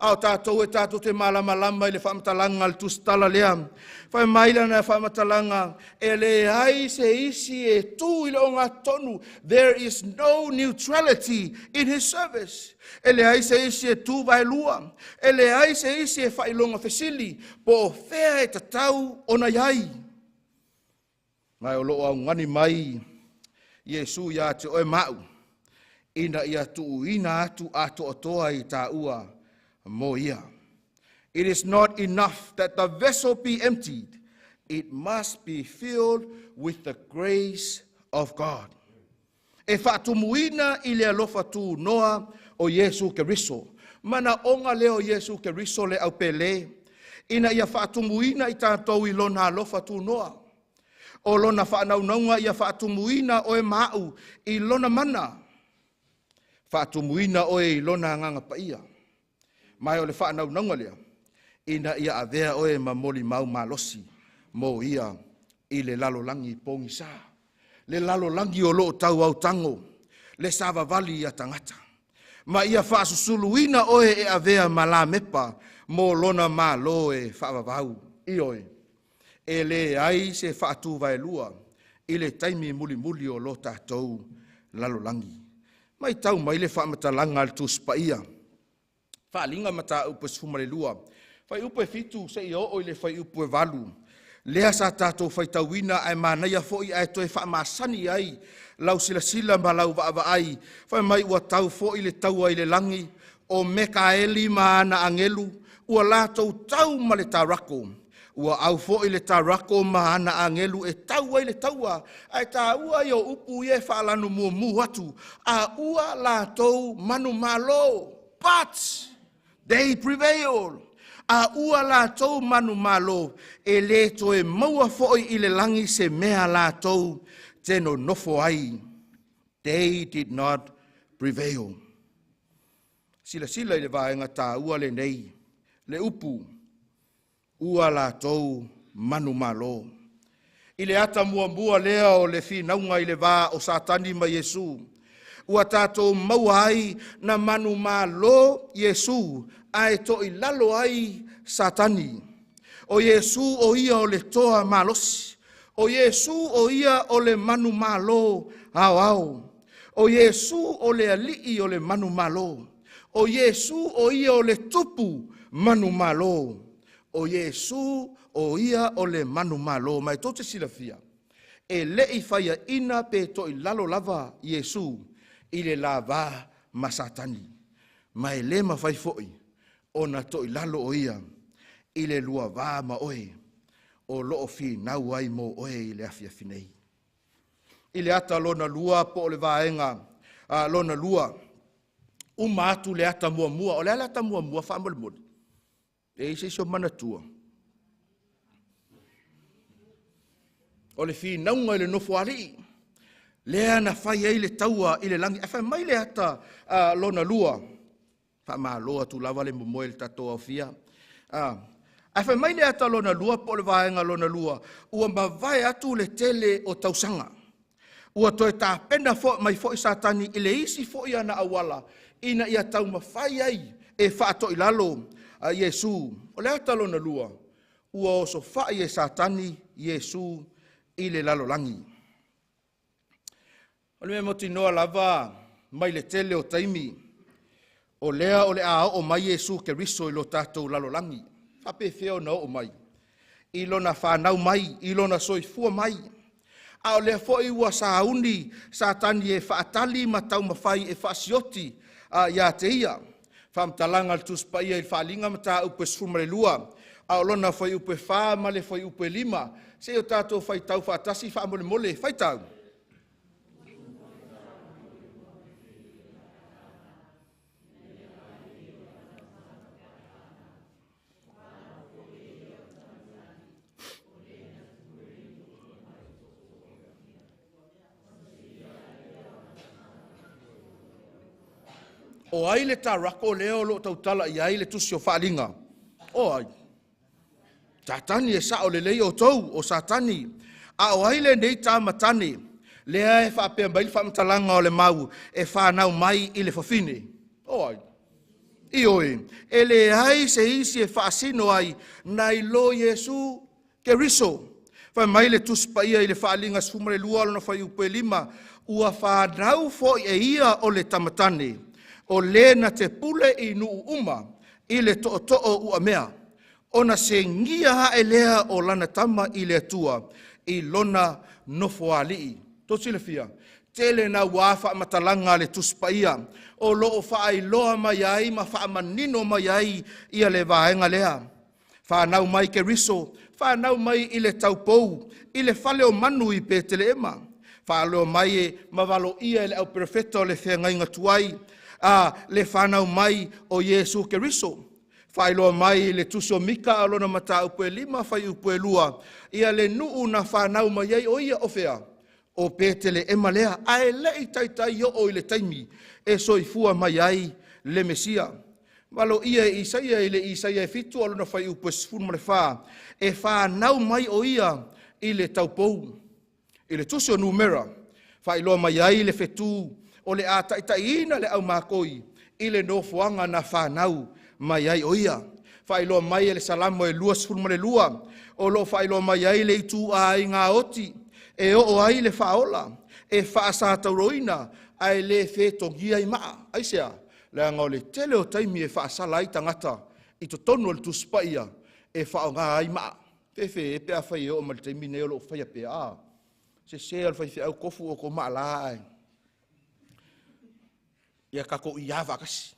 A o tatou e tatou te malamalama i le faamatalaga a le tusitala lea. Fai mai lana faamatalaga, e leai se isi e tu i le ogatotonu. There is no neutrality in his service. E leai se isi e tu vaelua. E leai se isi e faailoga fesili po o fea e tatau ona i ai. Ma o lo o augani mai Iesu ia te oe ma au, ina ia tuuina atu atoatoa i tāua mo ia. It is not enough that the vessel be emptied. It must be filled with the grace of God. E faatumuina i le alofa tunoa o Iesu Keriso. Manaoga lea o Iesu Keriso le aupele, ina ia faatumuina i tatou i lona alofa tunoa. O lona faanaunauga ia faatumuina oe ma au i lona mana, faatumuina oe i lona agaga paia. Ma o le faanaunauga lea, ina ia avea oe ma molimau malosi mo ia i le lalolagi pogisa. Le lalolagi o loo tauautago, le savavali ia tagata. Ma ia faasusuluina oe e avea ma lamepa mo lona malo e faavavau. Ioe, e leai se faatuvaelua i le taimi mulimuli o lo tatou lalolagi. Matau mai le faamatalaga a le Tusi Paia. Faaaliga mataupu e 12, fuaiupu e 7 seia oo i le fuaiupu e 8. Lea sa tatou faitauina ae manaia foi ae toe faamasani ai lau silasila ma lau vaavaai. Fai mai ua tau foi le taua i le lagi, o Mekaeli ma ana agelu, ua latou tau ma le tarako. Ua au foi le tarako ma ana agelu e tau ai le taua, ae tāua ia o upu ia e faalanu mumu atu, a ua latou manumalo. But they prevail. A ua latou manumalo, e le toe maua foi i le lagi se mea latou te nonofo ai. They did not prevail. Silasila i le vaega tāua lenei, le upu, ua latou manumalo. I le ata muamua lea o le finauga i le va o Satani ma Iesu, ua tatou maua ai na manumalo Iesu ae toilalo ai Satani. O Iesu o ia o le toa malosi. O Iesu o ia o le manumalo aoao. O Iesu o le alii o le manumalo. O Iesu o ia o le tupu manumalo. O Iesu o ia o le manumalo. Mai tou te silafia, e le i faiaina pe toilalo lava Iesu i le lava ma Satani. Ma e le mafai foi ona toilalo o ia i le lua va ma oe o loo finau ai mo oe i le afiafi nei. I le ata lona lua po o le vaega lona lua, uma atu le ata muamua. O le a le ata muamua faamolemole? E i se isi o manatua. O le finauga i le nofoalii, lea na fai ai le taua i le lagi. Ae fai mai le ata lona lua, faamalo atu lava le momoe i le tatou aofia. Ae fai mai le ata lona lua po o le vaega lona lua, ua mavae atu le tele o tausaga. Ua toe tapena mai foi Satani i le isi foi ana auala ina ia taumafai ai e faatoilalo Iesu. O le ata lona lua, ua osofai e Satani Iesu i le lalolagi. O le mea mautinoa lava mai le tele o taimi, o lea o le a oo mai Iesu Keriso i lo tatou lalolagi. Faapefea ona oo mai? I lona fanau mai, i lona soifua mai. A o lea foi ua sauni Satani e faatali ma taumafai e faasioti ia te ia. Faamatalaga a le Tusi Paia i le Faaaliga mataupu e 12, a o lona fuaiupu e 4 ma le fuaiupu e 5. Se i o tatou faitau faatasi faamolemole. Faitau. O ai le tarako lea o lo o tautala i ai le tusi o Faaaliga? O ai? Satani, e sao lelei outou, o Satani. A o ai lenei tama tane lea e faapea mai le faamatalaga o le mau e fanau mai i le fafine? O ai? Ioe, e leai se isi e faasino ai nai lo Iesu Keriso. Fai mai le Tusi Paia i le Faaaliga 12 lona fuaiupu e 5, ua fanau foi e ia o le tamatane, o le na te pule i nuu uma i le tootoo uamea, ona segia ae lea o lana tama i le Atua i lona nofoalii. Tou silafia, tele naua faamatalaga a le Tusi Paia o lo o faailoa mai ai ma faamanino mai ai ia le vaega lea. Fanau mai Keriso, fanau mai i le taupou, i le fale o manu i Peteleema. Faaloa mai e ma valoia e le auperofeta o le feagaiga tuai a le fanau mai o Iesu Keriso. Faailoa mai i le tusi o Mika a o lona mataupu e 5 fuaiupu e 2, ia le nuu na fanau mai ai o ia o fea? O Peteleema lea, ae le i taitai oo i le taimi e soifua mai ai le Mesia. Valoia e Isaia i le Isaia e 7 o lona fuaiupu e 14, e fanau mai o ia i le taupou. I le tusi o Numera, faailoa mai ai le fetu o le a taitaiina le aumakoi i le nofoaga na fanau mai ai o ia. Faailoa mai e le Salamo e 22, o lo o faailoa mai ai le ituaiga oti e oo ai le faaola, e faasatauroina ae le fetogia i maa. Aisea? Leaga o le tele o taimi e faasala ai tagata i totonu o le Tusi Paia e faaaoga ai maa. Fefe pe afai e oo mai le taimi nei o lo o faia pea. A, sese le faifeau tofu outou maala ae ia tatou ia faatasi.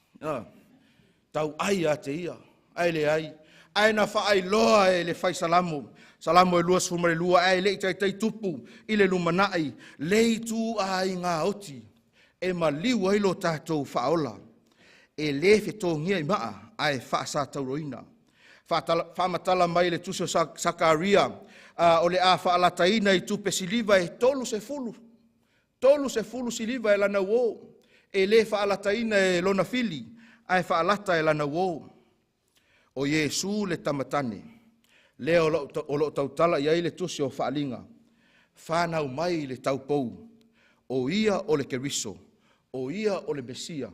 Tauai ia te ia, ae leai. Ae na faailoa e le fai Salamo, Salamo e 22, ae le i taitai tupu i le lumanai, le ituaiga oti e maliu ai lo tatou faaola. E le fetogia i maa, ae faasatauroina. Faamatala mai le tusi o Sakaria, o le a faalataina i tupe siliva e 30, 30 siliva e lana uo, e le faalataina e lona fili, ae faalata e lana uo. O Iesu le tamatane, lea o lo o tautala i ai le tusi o Faaaliga, fanau mai i le taupou, o ia o le Keriso, o ia o le Mesia,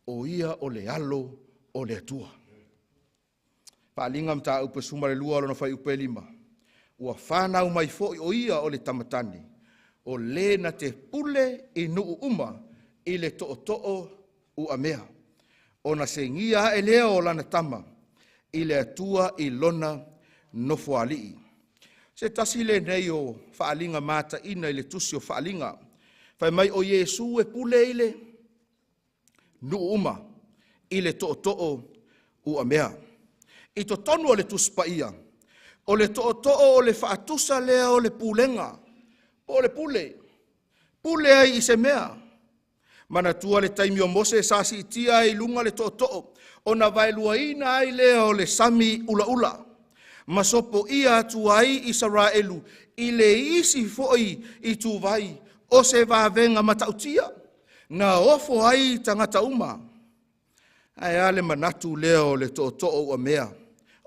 o ia o le alo o le Atua. Faaaliga mataupu e 12 lona fuaiupu e 5, ua fanau mai foi o ia o le tamatane, o le na te pule i nuu uma i le tootoo uamea, ona segia ae lea o lana tama i le Atua i lona nofoalii. Se tasi lenei o faaaliga mataina i le tusi o Faaaliga. Fai mai o Iesu e pule i le nuu uma i le tootoo uamea. I totonu o le Tusi Paia, o le tootoo o le faatusa lea o le pulega, po o le pule, pule ai i se mea. Manatua le taimi o Mose sa siitia ai i luga le tootoo, ona vaeluaina ai lea o le sami ulaula, ma sopoia atu ai Isaraelu i le isi foi ituvai o se vavega matautia, na ofo ai tagata uma. Ae a le manatu lea o le tootoo uamea?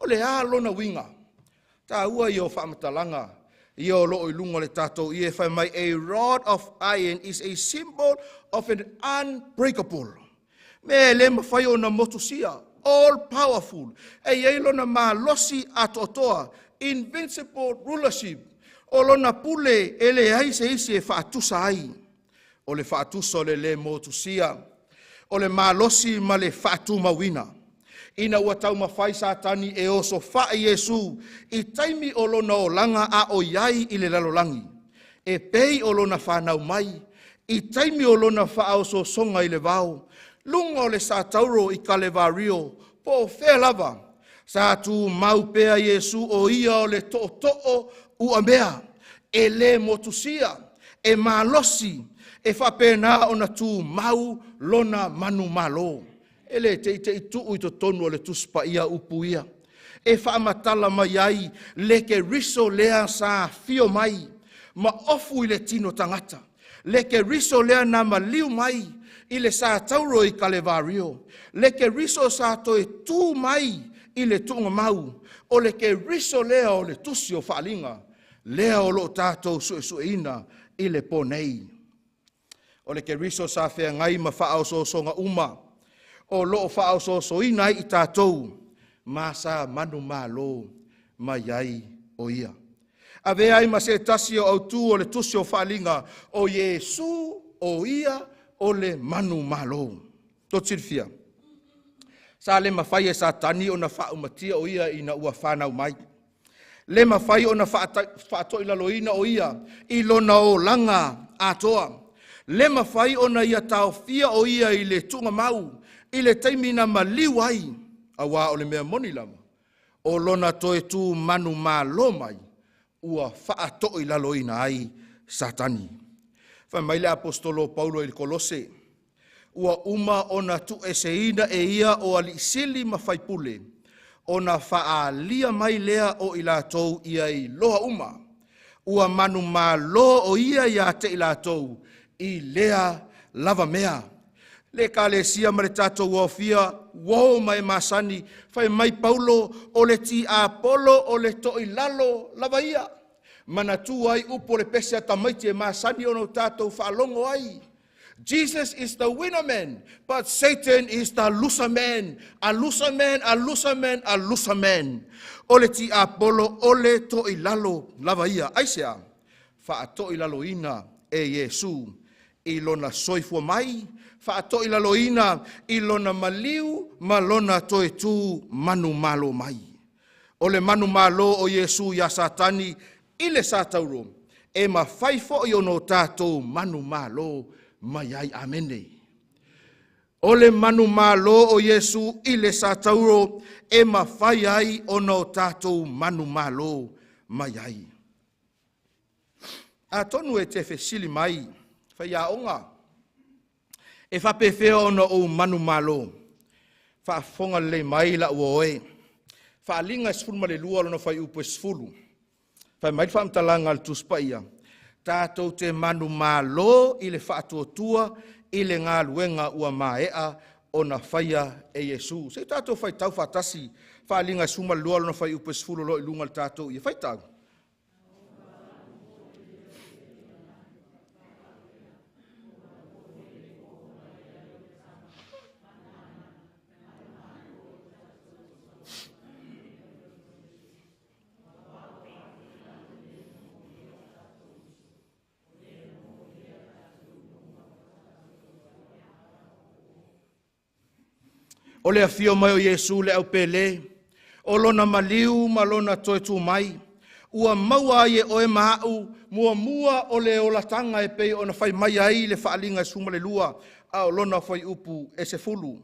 O le a lona uiga? Taua ia o faamatalaga ia o lo o i luga o le tatou ie, fai mai, a rod of iron is a symbol of an unbreakable. Mea e le mafai ona motusia, all powerful. E i ai lona malosi atoatoa, invincible rulership. O lona pule e leai se isi e faatusa ai. O le faatusa o le lē motusia, o le malosi ma le faatumauina. Ina ua taumafai Satani e osofai Iesu i taimi o lona olaga a o i ai i le lalolagi, e pei o lona fanau mai, i taimi o lona faaosoosoga i le vao, luga o le satauro i Kalevario, po o fea lava, sa tumau pea Iesu o ia o le tootoo uamea, e lē motusia, e malosi, e faapena ona tumau lona manumalo. E le teitei tuu i totonu o le Tusi Paia upu ia e faamatala mai ai le Keriso lea sa afio mai ma ofu i le tino tagata, le Keriso lea na maliu mai i le satauro i Kalevario, le Keriso sa toe tu mai i le tuugamau, o le Keriso lea o le Tusi o Faaaliga lea o lo o tatou suesueina i le po nei. O le Keriso sa feagai ma faaosoosoga uma o lo o faaosoosoina ai i tatou, ma sa manumalo mai ai o ia. Avea ai ma se tasi o autu o le Tusi o Faaaliga, o Iesu o ia o le manumalo. Tou te silafia, sa le mafai e Satani ona faaumatia o ia ina ua fanau mai. Le mafai ona faatoilaloina o ia i lona olaga atoa. Le mafai ona ia taofia o ia i le tuugamau i le taimi na maliu ai, auā o le mea moni lava, o lona toe tu manumalo mai, ua faatoilaloina ai Satani. Fai mai le aposetolo o Paulo i le Kolose, ua uma ona tuueseina e ia o alii sili ma faipule, ona faaalia mai lea o i latou ia iloa uma. Ua manumalo o ia ia te i latou i lea lava mea. Le Ekalesia ma le tatou aofia, uo ma e masani, fai mai Paulo, o le tiapolo o le toilalo lava ia. Manatua ai upu o le pese a tamaiti e masani ona o tatou faalogo ai. Jesus is the winner man, but Satan is the loser man. A loser man, a loser man, a loser man. O le tiapolo o le toilalo lava ia. Aisea? Faatoilaloina e Iesu i lona soifua mai, faatoilaloina i lona maliu ma lona toe tu manumalo mai. O le manumalo o Iesu iā Satani i le satauro, e mafai foi ona o tatou manumalo mai ai. Amene. O le manumalo o Iesu i le satauro, e mafai ai ona o tatou manumalo mai ai. Atonu e te fesili mai, faiaoga, e faapefea ona ou manumalo? Faafofoga lelei mai lau oe. Faaaliga e 12 lona fuaiupu e 10. Fai mai le faamatalaga a le Tusi Paia, tatou te manumalo i le faatuatua i le galuega ua maea ona faia e Iesu. Se i tatou faitau faatasi Faaaliga e 12 lona fuaiupu e 10 o lo o i luga o le tatou ia. Faitau. O le afio mai o Iesu le aupele, o lona maliu ma lona toe tu mai, ua maua ai e oe ma au muamua o le olataga e pei ona fai mai ai le Faaaliga e 12, a o lona fuaiupu e 10.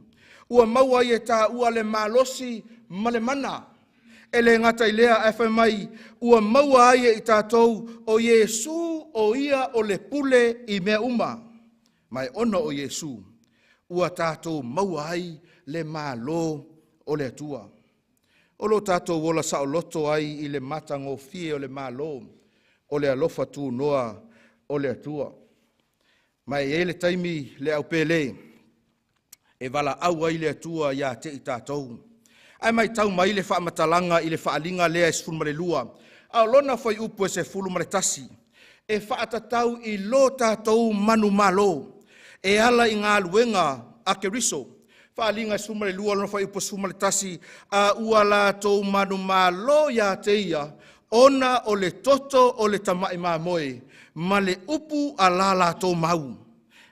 Ua maua ai e taua le malosi ma le mana. E le gata i lea, ae fai mai, ua maua ai e i tatou o Iesu o ia o le pule i mea uma. Ma e ona o Iesu, ua tatou maua ai le malo o le Atua. O lo tatou ola saoloto ai i le matagofie o le malo o le alofa tunoa o le Atua. Ma e i ai le taimi le aupele e valaau ai le Atua ia te i tatou. Ae matau mai le faamatalaga i le faaaliga lea e 12, a o lona fuaiupu e 11, e faatatau i lo tatou manumalo e ala i galuega a Keriso. Faaaliga 12 lona fuaiupu 11, a ua latou manumalo ia te ia, ona o le toto o le tama'i mamoe ma le upu a la latou mau.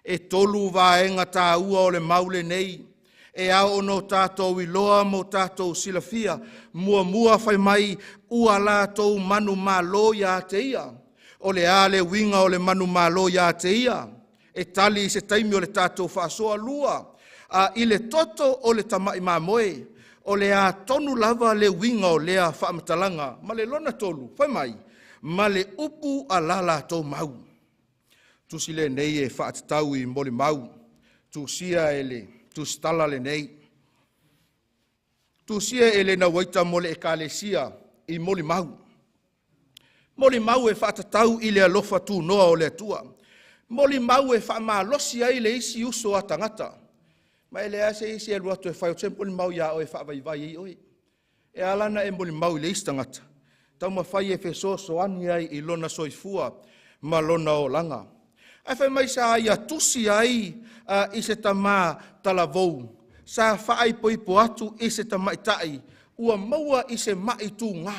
E 3 vaega tāua o le mau lenei, e ao ona o tatou iloa ma o tatou silafia. Muamua fai mai, ua latou manumalo ia te ia. O le a le uiga o le manumalo ia te ia? E tali i se taimi o le tatou faasoa. 2, i le toto o le tama'i mamoe. O le a tonu lava le uiga o lea faamatalaga. Ma le lona 3, fai mai, ma le upu a la latou mau. Tusi lenei e faatatau i molimau, tusia e le tusitala lenei. Tusia e Elena Uaita mo le Ekalesia i molimau. Molimau e faatatau i le alofa tunoa o le Atua. Molimau e faamalosi ai le isi uso a tagata. Ma e leai se isi e alu atu e fai o se molimau ia oe e faavaivai ai oe. E ala ona e molimau i le isi tagata, taumafai e fesoasoani ai i lona soifua ma lona olaga. Ae fai mai sa ia tusi ai i se tamā talavou, sa faaipoipo atu i se tamaitai, ua maua i se mai tugā,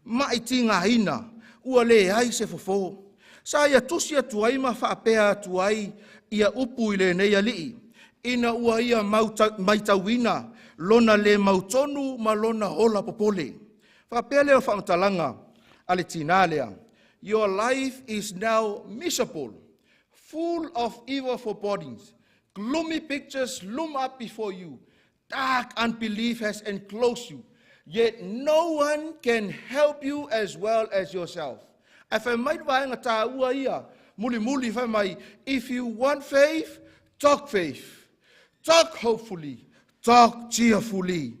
mai tigaina, ua leai se fofo. Sa ia tusi atu ai ma faapea atu ai ia upu i lenei alii, ina ua ia maitauina lona le mautonu ma lona ola popole. Faapea lea o faamatalaga a le tinā lea, Your life is now miserable, full of evil forebodings. Gloomy pictures loom up before you. Dark unbelief has enclosed you. Yet no one can help you as well as yourself. Ae fai mai le vaega tāua ia, mulimuli fai mai, if you want faith, talk faith. Talk hopefully, talk cheerfully.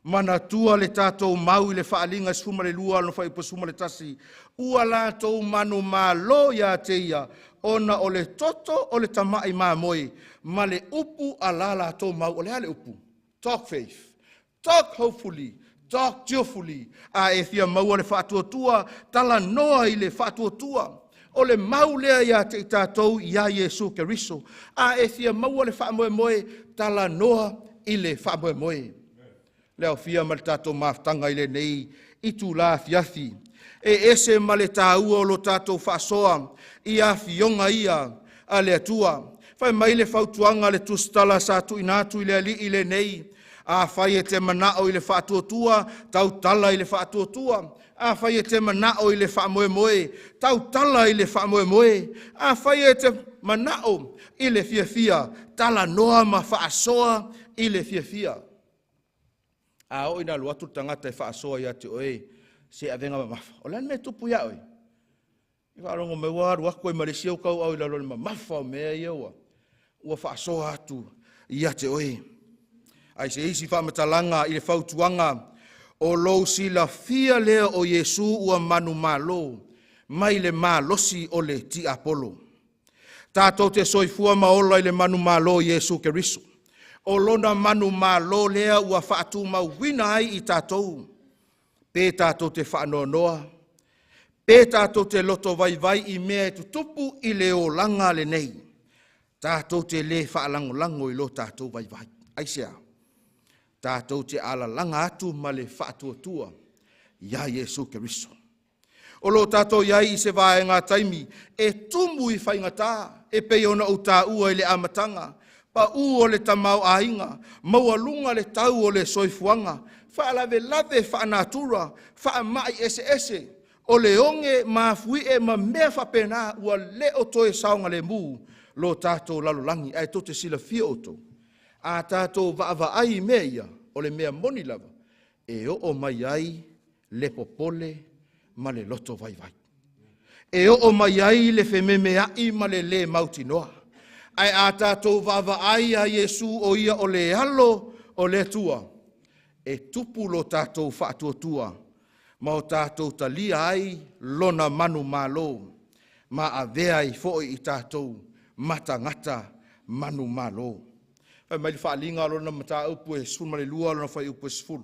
Manatua le tatou mau i le faaaliga 12 lona fuaiupu 11, ua latou manumalo ia te ia, ona o le toto o le tama'i mamoe ma le upu a la latou mau. O le a le upu? Talk faith, talk hopefully, talk cheerfully. A e fia maua le faatuatua, talanoa i le faatuatua. O le mau lea ia te i tatou ia Iesu Keriso. A e fia maua le faamoemoe, talanoa i le faamoemoe. Le aofia ma le tatou mafutaga i lenei itula afiafi. E ese ma le tāua o lo tatou faasoa i afioga ia a le Atua. Fai mai le fautuaga a le tusitala sa tuuina atu i le alii lenei. Afai e te manao i le faatuatua, tautala i le faatuatua. Afai e te manao i le faamoemoe, tautala i le faamoemoe. Afai e te manao i le fiafia, talanoa ma faasoa i le fiafia. A oo ina alu atu le tagata e faasoa ia te oe se avega mamafa, o le a le mea e tupu ia oe? I faalogo mai ua alu atu ai ma le isi au tauau i lalo o le mamafa o mea ia ua faasoa atu ia te oe. Ai se isi faamatalaga i le fautuaga, o lou silafia lea o Iesu ua manumalo mai le malosi o le tiapolo. Tatou te soifua ma ola i le manumalo o Iesu Keriso. O lona manumalo lea ua faatumauina ai i tatou, pe tatou te faanoanoa, pe tatou te loto vaivai i mea e tutupu i le olaga lenei, tatou te le faalagolago i lo tatou vaivai. Aisea? Tatou te alalaga atu ma le faatuatua ia Iesu Keriso. O lo tatou iai i se vaega taimi e tumu i faigata, e pei ona ou tāua i le amataga, pau o le tamaoaiga, maualuga le tau o le soifuaga, faalavelave faanatura, faamai eseese, o le oge mafuie ma mea faapena ua le o toe saogalemu lo tatou lalolagi. Ae tou te silafia outou, a tatou vaavaai i mea ia, o le mea moni lava, e oo mai ai le popole ma le loto vaivai. E oo mai ai le fememeai ma le le mautinoa. Ae a tatou vaavaai ia Iesu o ia o le alo o le Atua, e tupu lo tatou faatuatua ma o tatou talia ai lona manumalo, ma avea ai foi i tatou matagata manumalo. Fai mai le faaaliga o lona mataupu e 12, lona fuaiupu e 10.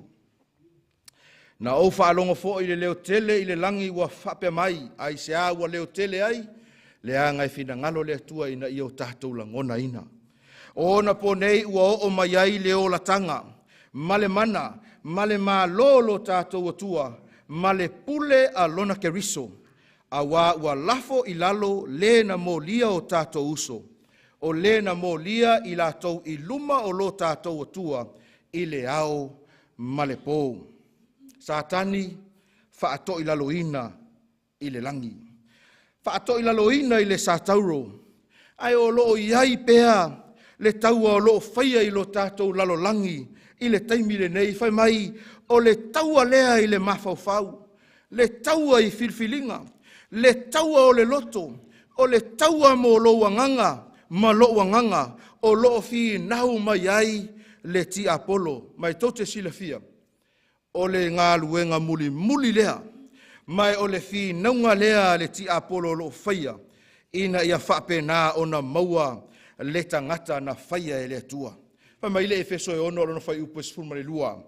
Na ou faalogo foi i le leo tele i le lagi ua faapea mai, aisea ua leo tele ai? Leaga e finagalo le Atua ina ia o tatou lagonaina. O ona po nei ua oo mai ai le olataga, ma le mana, ma le malo lo tatou Atua, ma le pule a lona Keriso, auā ua lafo i lalo le na molia o tatou uso, o le na molia i latou i luma o lo tatou Atua i le ao ma le po. Satani faatoilaloina i le lagi, faatoilaloina i le Satauro, ae o lo o i ai pea le taua o lo o faia i lo tatou lalolagi i le taimi lenei. Fai mai o le taua lea i le mafaufau, le taua i filifiliga, le taua o le loto, o le taua mo lou agaga ma lou agaga o lo o finau mai ai le tiapolo. Ma e tou te silafia, o le galuega mulimuli lea, ma o le finauga lea a le tiapolo o lo o faia, ina ia faapena ona maua le tagata na faia e le Atua. Fai mai le Efeso e 6 lona fuaiupu e 12,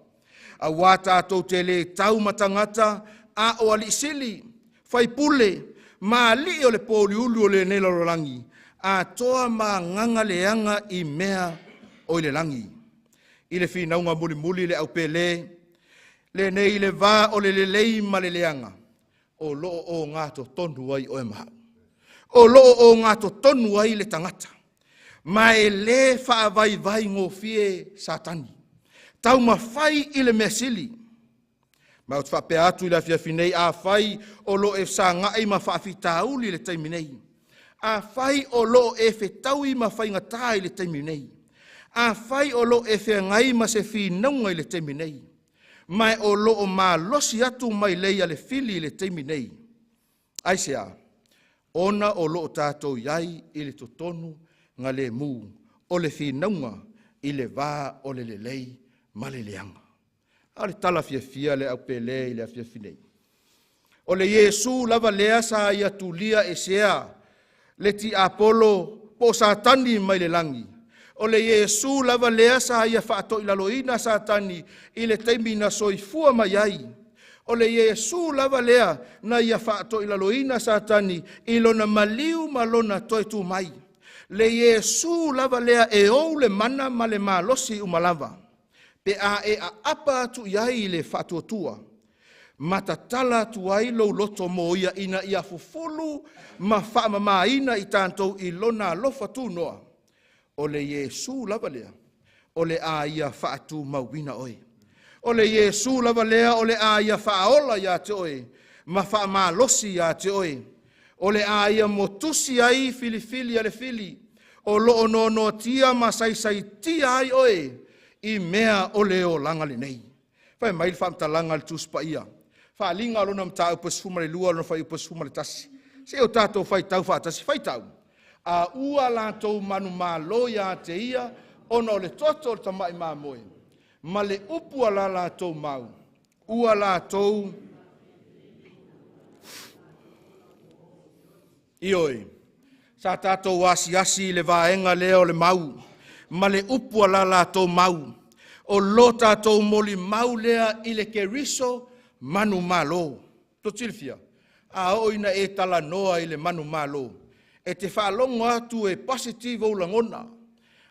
auā tatou te le tau ma tagata, a o alii sili, faipule, ma alii o le pouliuli o lenei lalolagi, atoa ma agaga leaga i mea o i le lagi. I le finauga mulimuli le aupele lenei i le va o le lelei ma le leaga, o lo o ogatotonu ai oe ma au. O lo o ogatotonu ai le tagata, ma e le faavaivai gofie Satani. Taumafai i le mea sili. Ma ou te faapea atu i le afiafi nei, afai o lo o e fesagai ma faafitauli i le taimi nei, afai o lo o e fetaui ma faigata i le taimi nei, afai o lo o e feagai ma se finauga i le taimi nei, ma o lo o malosi atu mailei a le fili i le taimi nei, aisea? Ona o lo o tatou i ai i le totonu galemu o le finauga i le va o le lelei ma le leaga. A o le tala fiafia le aupele i le afiafi nei. O le Iesu lava lea sa ia tulia esea le tiapolo po o Satani mai le lagi. O le Iesu lava lea sa ia faatoilaloina Satani i le taimi na soifua mai ai. O le Iesu lava lea na ia faatoilaloina Satani i lona maliu ma lona toe tu mai. Le Iesu lava lea e ou le mana ma le malosi uma lava, pe a e aapa atu i ai i le faatuatua, ma tatala atu ai lou loto mo ia ina ia fufulu ma faamamaina i tatou i lona alofa tunoa. O le Iesu lava lea o le a ia faatumauina oe. O le Iesu lava lea o le a ia faaola ia te oe ma faamalosi ia te oe. O le a ia motusi ai filifili a le fili o lo o noanoatia ma saisaitia ai oe i mea o le olaga lenei. Fai mai le faamatalaga a le Tusi Paia, Faaaliga lona mataupu e 12 lona fuaiupu e 11. Se i o tatou faitau faatasi, faitau. A ua latou manumalo ia te ia ona o le toto o le tamai mamoe, ma le upu a la latou mau, ua latou Ioe, sa tatou asiasi i le vaega lea o le mau, ma le upu a la latou mau. O lo tatou molimau lea i le Keriso manumalo. Tou te silafia, a oo ina e talanoa i le manumalo, e te faalogo atu e positive ou lagona.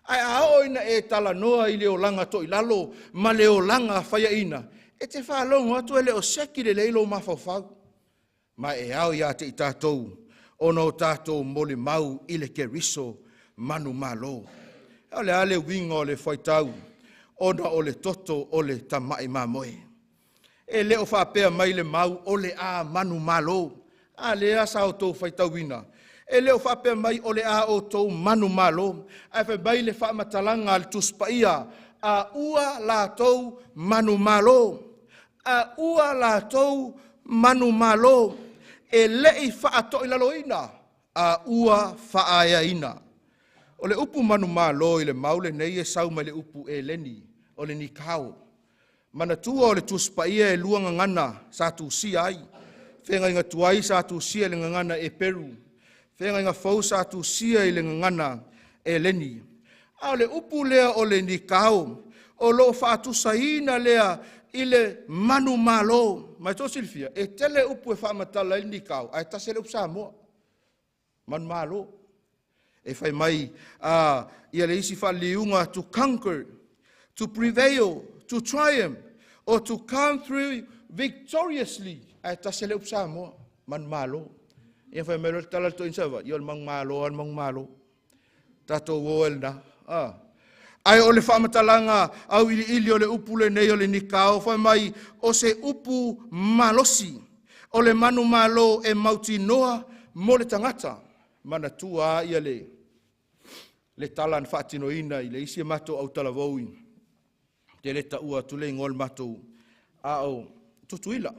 Ae a oo ina e talanoa i le olaga toilalo ma le olaga faiaina, e te faalogo atu e le o seki lelei lou mafaufau. Ma e ao ia te i tatou ona o tatou molimau i le Keriso manumalo. O le a le uiga o le faitau ona o le toto o le tamai mamoe? E le o faapea mai le mau o le a manumalo. A lea sa outou faitauina, e le o faapea mai o le a outou manumalo, ae fai mai le faamatalaga a le Tusi Paia, a ua latou manumalo, a ua latou manumalo, e le i faatoilaloina, a ua faaeaina. O le upu manumalo i le mau lenei e sau mai le upu Eleni, o le nikao. Manatua o le Tusi Paia e lua gagana sa tusia ai. Feagaiga tuai sa tusia i le gagana Eperu, feagaiga fou sa tusia i le gagana Eleni. A o le upu lea o le nikao, o lo o faatusaina lea i le manumalo. Ma e tou silafia, e tele upu e faamatala ai le nikao, ae tasi le upu Samoa, manumalo. E fai mai ia le isi faaliliuga, to conquer, to prevail, to triumph, or to come through victoriously. Ae tasi le upu Samoa, manumalo. Ia fai mai loa le tala a le toeaina Savaii, ia o le manumalo lava le manumalo. Tatou o ai lena. Ae o le faamatalaga auiliili o le upu lenei o le nikao, fai mai o se upu malosi, o le manumalo e mautinoa mo le tagata. Manatua lava ia le tala na faatinoina i le isi matou autalavou i te le taua atu le igoa o le matou a o Tutuila.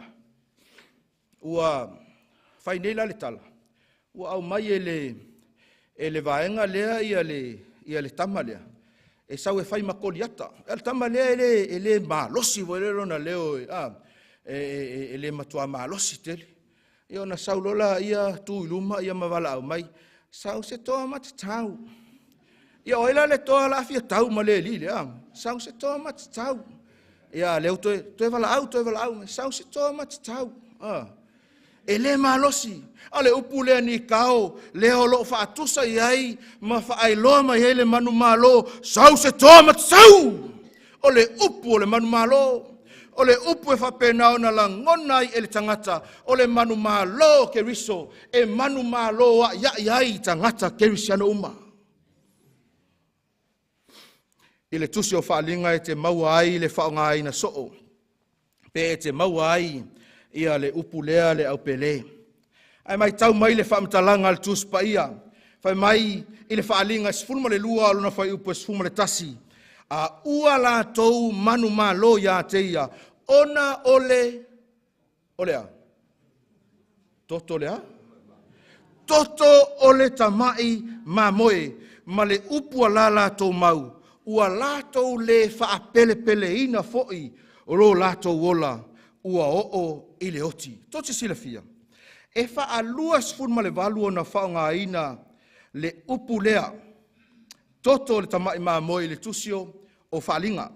Ua fai nei la le tala, ua aumai e le vaega lea ia le tama lea e sau e fai ma Koliata. O le tama lea e le malosi foi lea lona leo, e le matua malosi tele. Ia ona sau loa la ia tu i luma ia ma valaau mai, sau se toa matatau. Ia o ai la le toa la fia tau ma le alii lea? Sau se toa matatau. Ia lea toe valaau, toe valaau, sau se toa matatau. E le malosi. A o le upu lea nikao, lea o loo faatusa i ai ma faailoa mai ai le manumalo, sau se toa matatau. O le upu o le manumalo, o le upu e faapena ona lagona ai e le tagata, o le manumalo o Keriso, e manumalo aiai ai tagata kerisiano uma. I le tusi o Faaaliga e te maua ai le faaaogaina soo, pe e te maua ai ia le upu lea le aupele. Ae matau mai le faamatalaga a le Tusi Paia, fai mai i le Faaaliga 12 o lona fuaiupu e 11, a ua latou manumalo ia te ia, ona o le, o le a? Toto le a? Toto o le tamai mamoe, ma le upu a la latou mau, ua latou le faapelepeleina foi o lo latou ola, ua oo i le oti. Tou te silafia, e faa-28 ona faaaogaina le upu lea, toto o le tamai mamoe i le tusi o Faaaliga.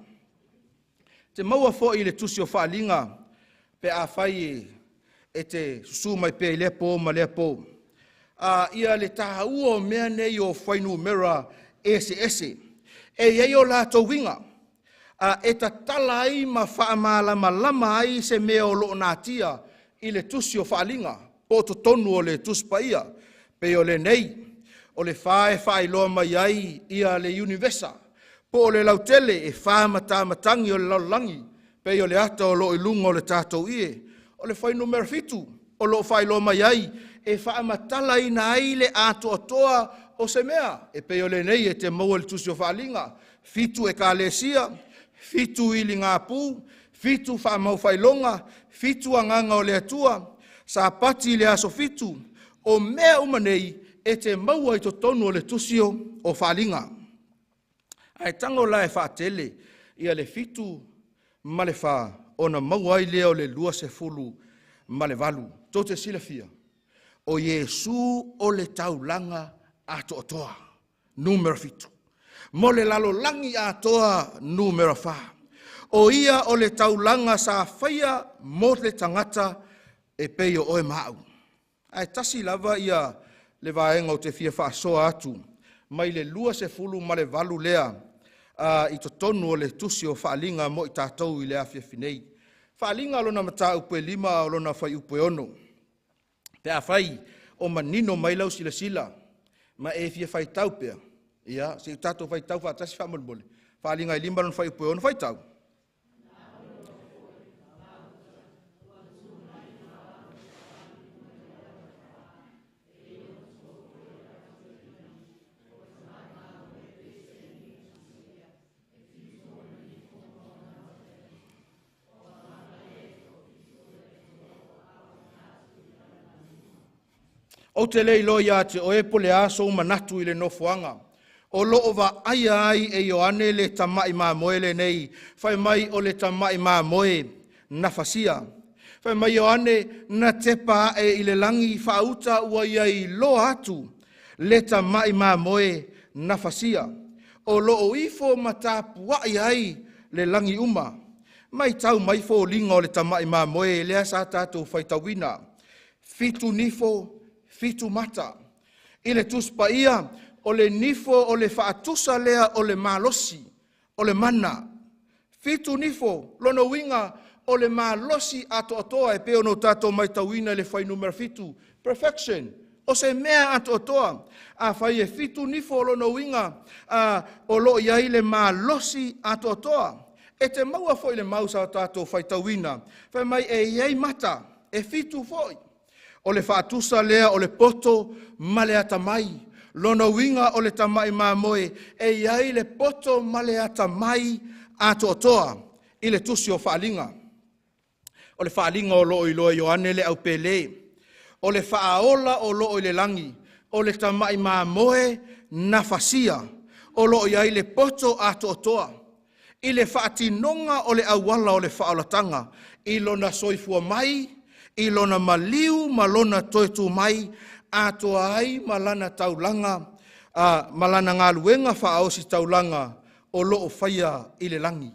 Te maua foi i le tusi o Faaaliga pe afai e te susu mai pea i lea po ma lea po. Ia le taua o mea nei o fuainumera eseese. E i ai o latou uiga, e tatala ai ma faamalamalama ai se mea o lo o natia i le tusi o Faaaliga po o totonu o le Tusi Paia. Pei o lenei, o le fa e faailoa mai ai ia le iunivesa, po o le lautele e fa matamatagi o le lalolagi, pei o le ata o lo o i luga o le tatou ie. O le fuainumera 7 o lo o faailoa mai ai e faamatalaina ai le atoatoa o se mea, e pei o lenei e te maua i le tusi o Faaaliga, 7 ekalesia, 7 iligapu, 7 faamaufailoga, 7 agaga o le Atua, Sapati i le aso 7. O mea uma nei e te maua i totonu o le tusi o Faaaliga. Ae tago la e faatele ia le 7 ma le 4 ona maua ai lea o le 28. Tou te silafia, o Iesu o le taulaga atoatoa, numera 7. Mo le lalolagi atoa, numera 4. O ia o le taulaga sa faia mo le tagata e pei o oe ma au. Ae tasi lava ia le vaega o te fia faasoa atu mai le 28 lea i totonu o le tusi o Faaaliga mo i tatou i le afiafi nei. Faaaliga lona mataupu e 5 o lona fuaiupu e 6. Pe afai o manino mai lau silasila ma e fia faitau pea, ia se i tatou faitau faatasi faamolemole. Faaaliga e 5 lona fuaiupu e 6, faitau. Ou te le iloa ia te oe po le a sou manatu i le nofoaga o lo o vaaia ai e Ioane le tamai mamoe lenei, fai mai o le tamai mamoe na fasia. Fai mai Ioane, na tepa ae i le lagi faauta ua ia iloa atu le tamai mamoe na fasia, o lo o ifo ma tapuai ai le lagi uma. Matau mai foliga o le tamai mamoe lea sa tatou faitauina, 7 nifo, 7 mata. I le Tusi Paia, o le nifo o le faatusa lea o le malosi, o le mana. 7 nifo, lona uiga o le malosi atoatoa e pei ona tatou matauina i le fuainumera 7, perfection, o se mea atoatoa. Afai e 7 nifo, lona uiga o lo o i ai le malosi atoatoa. E te maua foi le mau sa tatou faitauina, fai mai e i ai mata, e 7 foi. O le faatusa lea o le poto ma le atamai. Lona uiga o le tamai mamoe e i ai le poto ma le atamai atoatoa i le tusi o Faaaliga. O le faaaliga o lo o iloa e Ioane le aupele, o le faaola o lo o i le lagi, o le tamai mamoe na fasia, o lo o i ai le poto atoatoa i le faatinoga o le auala o le faaolataga, i lona soifua mai, i lona maliu ma lona toe tu mai, atoa ai ma lana taulaga, ma lana galuega faaositaulaga o lo o faia i le lagi.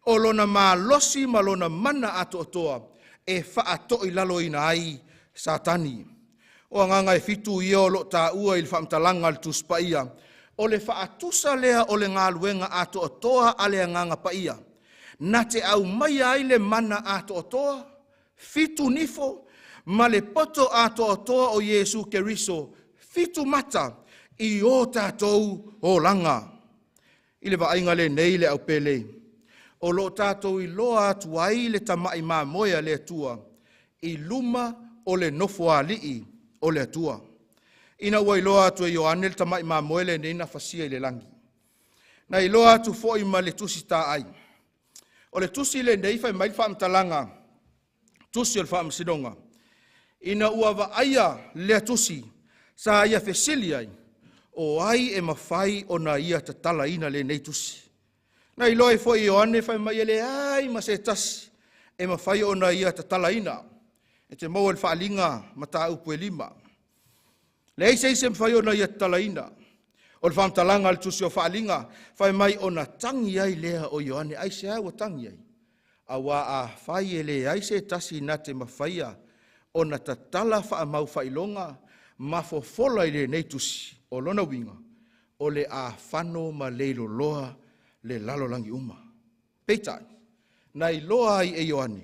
O lona malosi ma lona mana atoatoa e faatoilaloina ai Satani. O agaga e 7 ia o lo o taua i le faamatalaga a le Tusi Paia, o le faatusa lea o le galuega atoatoa a le Agaga Paia, na te aumaia ai le mana atoatoa, 7 nifo, ma le poto atoatoa o Iesu Keriso, 7 mata, i o tatou olaga. I le vaaiga lenei le aupele, o lo o tatou iloa atu ai le tamai mamoe a le Atua i luma o le nofoalii o le Atua. Ina ua iloa atu e Ioane le tamai mamoe lenei na fasia i le lagi, na iloa atu foi ma le tusi taai. O le tusi lenei fai mai le faamatalaga, tusi o le Faamasinoga, ina ua vaaia lea tusi, sa ia fesili ai, o ai e mafai ona ia tatalaina lenei tusi? Na iloa ai foi e Ioane fai mai e leai ma se tasi e mafai ona ia tatalaina. E te maua i le Faaaliga mataupu e 5. Leai se isi e mafai ona ia tatalaina. O le faamatalaga a le tusi o Faaaliga, fai mai ona tagi ai lea o Ioane. Aisea ua tagi ai? Aua afai e leai se tasi na te mafaia ona tatala faamaufailoga ma fofola i lenei tusi, o lona uiga, o le afano ma leiloloa le lalolagi uma. Peitai, na iloa ai e Ioane,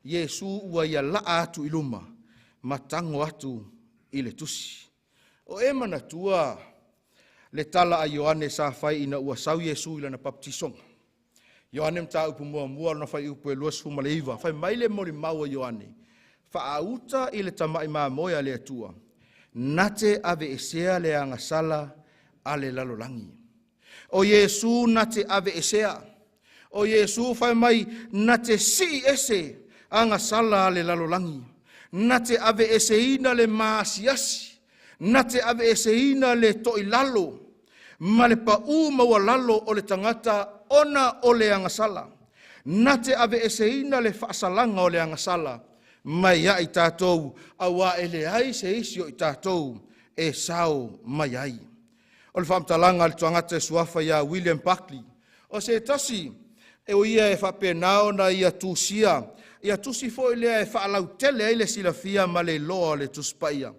Iesu ua ia laa atu i luma ma tago atu i le tusi. O e manatua le tala a Ioane sa fai ina ua sau Iesu i lana baptisoga. Ioane mataupu muamua lona fuaiupu e 29, fai mai le molimau a Ioane, faauta i le tamai mamoe a le Atua, na te aveesea le agasala a le lalolagi. O Iesu na te aveesea. O Iesu fai mai na te sii ese agasala a le lalolagi, na te aveeseina le maasiasi, na te aveeseina le toilalo ma le paū maualalo o le tagata ona o le agasala, na te aveeseina le faasalaga o le agasala mai ia i tatou, aua e leai se isi o i tatou e sao mai ai. O le faamatalaga a le tagata e suafa ia William Barclay, o se tasi e o ia e faapena ona ia tusia, ia tusi foi lea e faalautele ai le silafia ma le iloa o le Tusi Paia.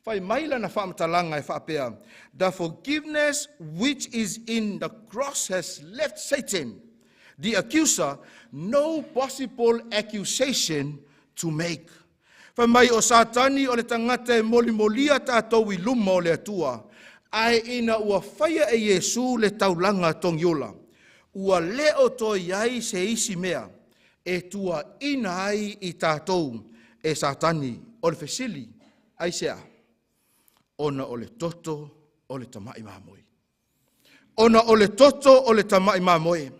Fai mai lana faamatalaga e faapea, The forgiveness which is in the cross has left Satan, the accuser, no possible accusation to make. Fai mai o Satani o le tagata e molimolia tatou i luma o le Atua, ae ina ua faia e Iesu le taulaga togiola, ua le o toe i ai se isi mea e tuaina ai i tatou e Satani. O le fesili, aisea? Ona o le toto o le tamai mamoe. Ona o le toto o le tamai mamoe.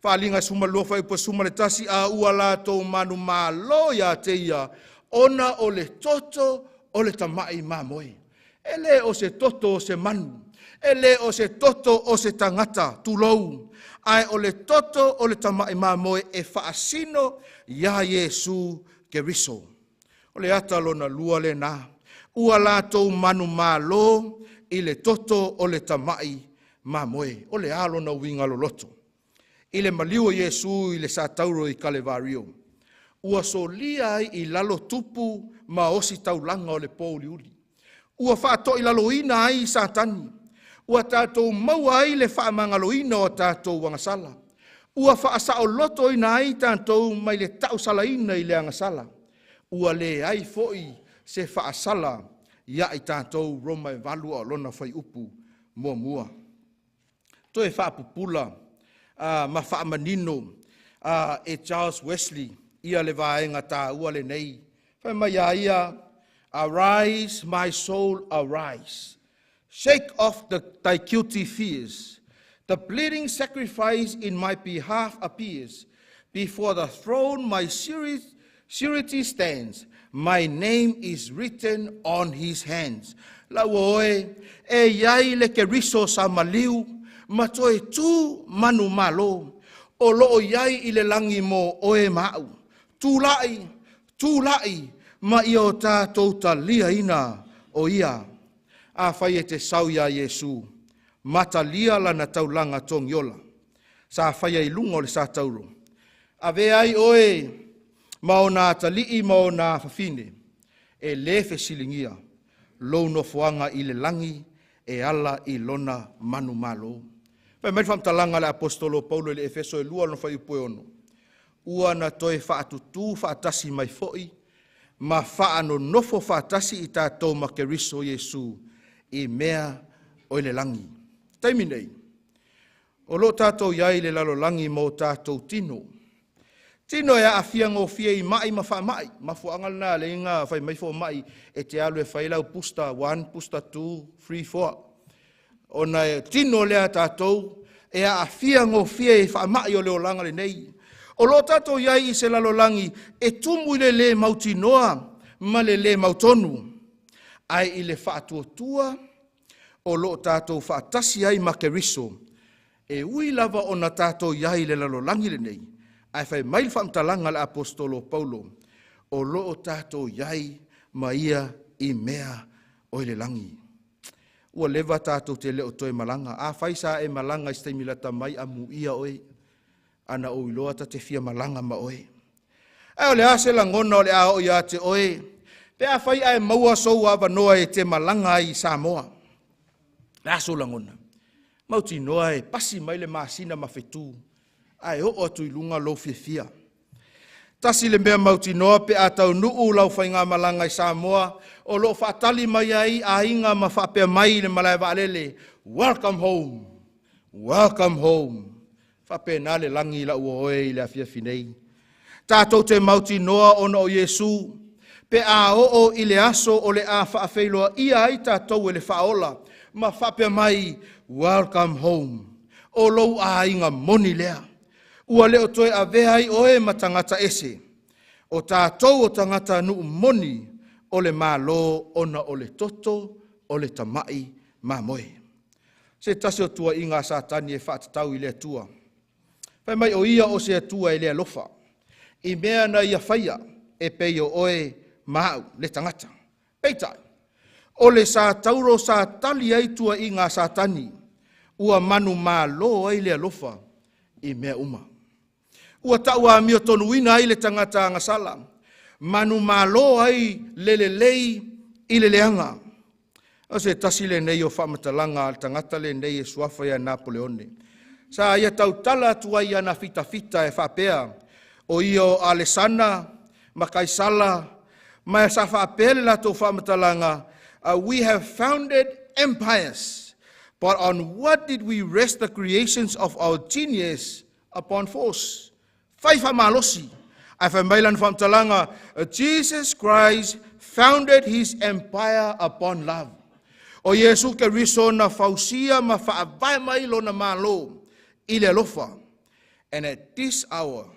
Faaaliga 12 fuaiupu 11, a ua latou manumalo ia te ia, ona o le toto o le tamai mamoe. E le o se toto o se manu, e le o se toto o se tagata, tulou, ae o le toto o le tamai mamoe e faasino ia Iesu Keriso. O le ata lona lua lena, ua latou manumalo i le toto o le tamai mamoe. O le a lona uiga loloto? I le maliu o Iesu i le satauro i Kalevario, ua solia ai i lalo tupu ma ositaulaga o le pōuliuli. Ua faatoilaloina ai Satani. Ua tatou maua ai le faamagaloina o tatou agasala. Ua faasaolotoina ai tatou mai le tausalaina i le agasala. Ua leai foi se faasala ia i tatou. Roma e 8 a o lona fuaiupu 1. Toe faapupula ma faamanino e Charles Wesley ia le vaega taua lenei. Fai mai a ia, "Arise, my soul, arise. Shake off thy guilty fears. The bleeding sacrifice in my behalf appears. Before the throne my surety stands. My name is written on his hands." Lau oe, e iai le Keriso sa maliu, ma toe tu manu malo, o loo iai i le lagi mo oe ma au. Tulai, tulai, ma ia o tātou taliaina o ia. Afai e te sau iā Iesu, matalia lana taulaga togiola, sa faia i luga o le satauro, avea ai oe ma ona atalii ma ona afafine, e lē fesiligia lou nofoaga i le lagi e ala i lona manumalo. Fai mai le faamatalaga a le Aposetolo o Paulo i le Efeso e 2 lona fuaiupu e 6, ua na toe faatutū faatasi mai foi ma faanonofo faatasi i tatou ma Keriso Iesu i mea o i le lagi. Taimi nei, o loo tatou iai i le lalolagi ma o tatou tino. Tino e aafia gofie i mai ma faamai. Mafuaaga lena le iga fai mai fomai e te alu e fai lau booster 1, booster 2, 3, 4. Ona e tino lea tatou e aafia gofie i faamai o le olaga lenei. O loo tatou iai i se lalolagi e tumu i le lē mautinoa ma le lē mautonu. Ae i le faatuatua o loo tatou faatasi ai ma Keriso, e ui lava ona tatou iai i le lalolagi lenei, ae fai mai le faamatalaga a le Aposetolo o Paulo, o loo tatou iai ma ia i mea o i le lagi. Ua leva tatou te le o toe malaga. Afai sa e malaga i se taimi lata mai, amuia oe, ana ou iloa ta te fia malaga ma oe. Ae o le a se lagona o le a oo ia te oe, pe afai ae maua sou avanoa e te malaga ai i Samoa? Le a sou lagona? Mautinoa e pasi mai le masina ma fetu, ae oo atu i luga lou fiafia. Tasi le mea mautinoa pe a taunuu lau faigamalaga i Samoa, o loo faatali mai ai aiga ma faapea mai i le malae vaalele, "Welcome home, welcome home." Faapena le lagi lau oe i le afiafi nei. Tatou te mautinoa ona o Iesu, pe a oo i le aso o le a faafeiloaia ai tatou e le Faaola, ma faapea mai, "Welcome home." O lou aiga moni lea. Ua le o toe avea ai oe ma tagata ese. O tatou o tagata nuu moni o le Malo ona o le toto o le tamai mamoe. Se tasi o tuaiga a Satani e faatatau i le Atua. Fai mai o ia o se Atua e le alofa, i mea na ia faia e pei o oe ma au le tagata. Peitai, o le satauro sa tali ai tuaiga a Satani, ua manumalo ai le alofa i mea uma. Ua tau amio tonuina ai le tagata agasala, manumalo ai le lelei i le leaga. O se tasi lenei o faamatalaga a le tagata lenei e suafa ia Napoleone. Sa ia tautala atu ai ana fitafita e faapea, o ia o Alesana ma Kaisala, ma sa faapea le latou faamatalaga, "We have founded empires, but on what did we rest the creations of our genius? Upon force." Fai faamalosi. Ae fai mai lana faamatalaga, "Jesus Christ founded his empire upon love." O Iesu Keriso na fausia ma faavae mai lona malo i le alofa. And at this hour,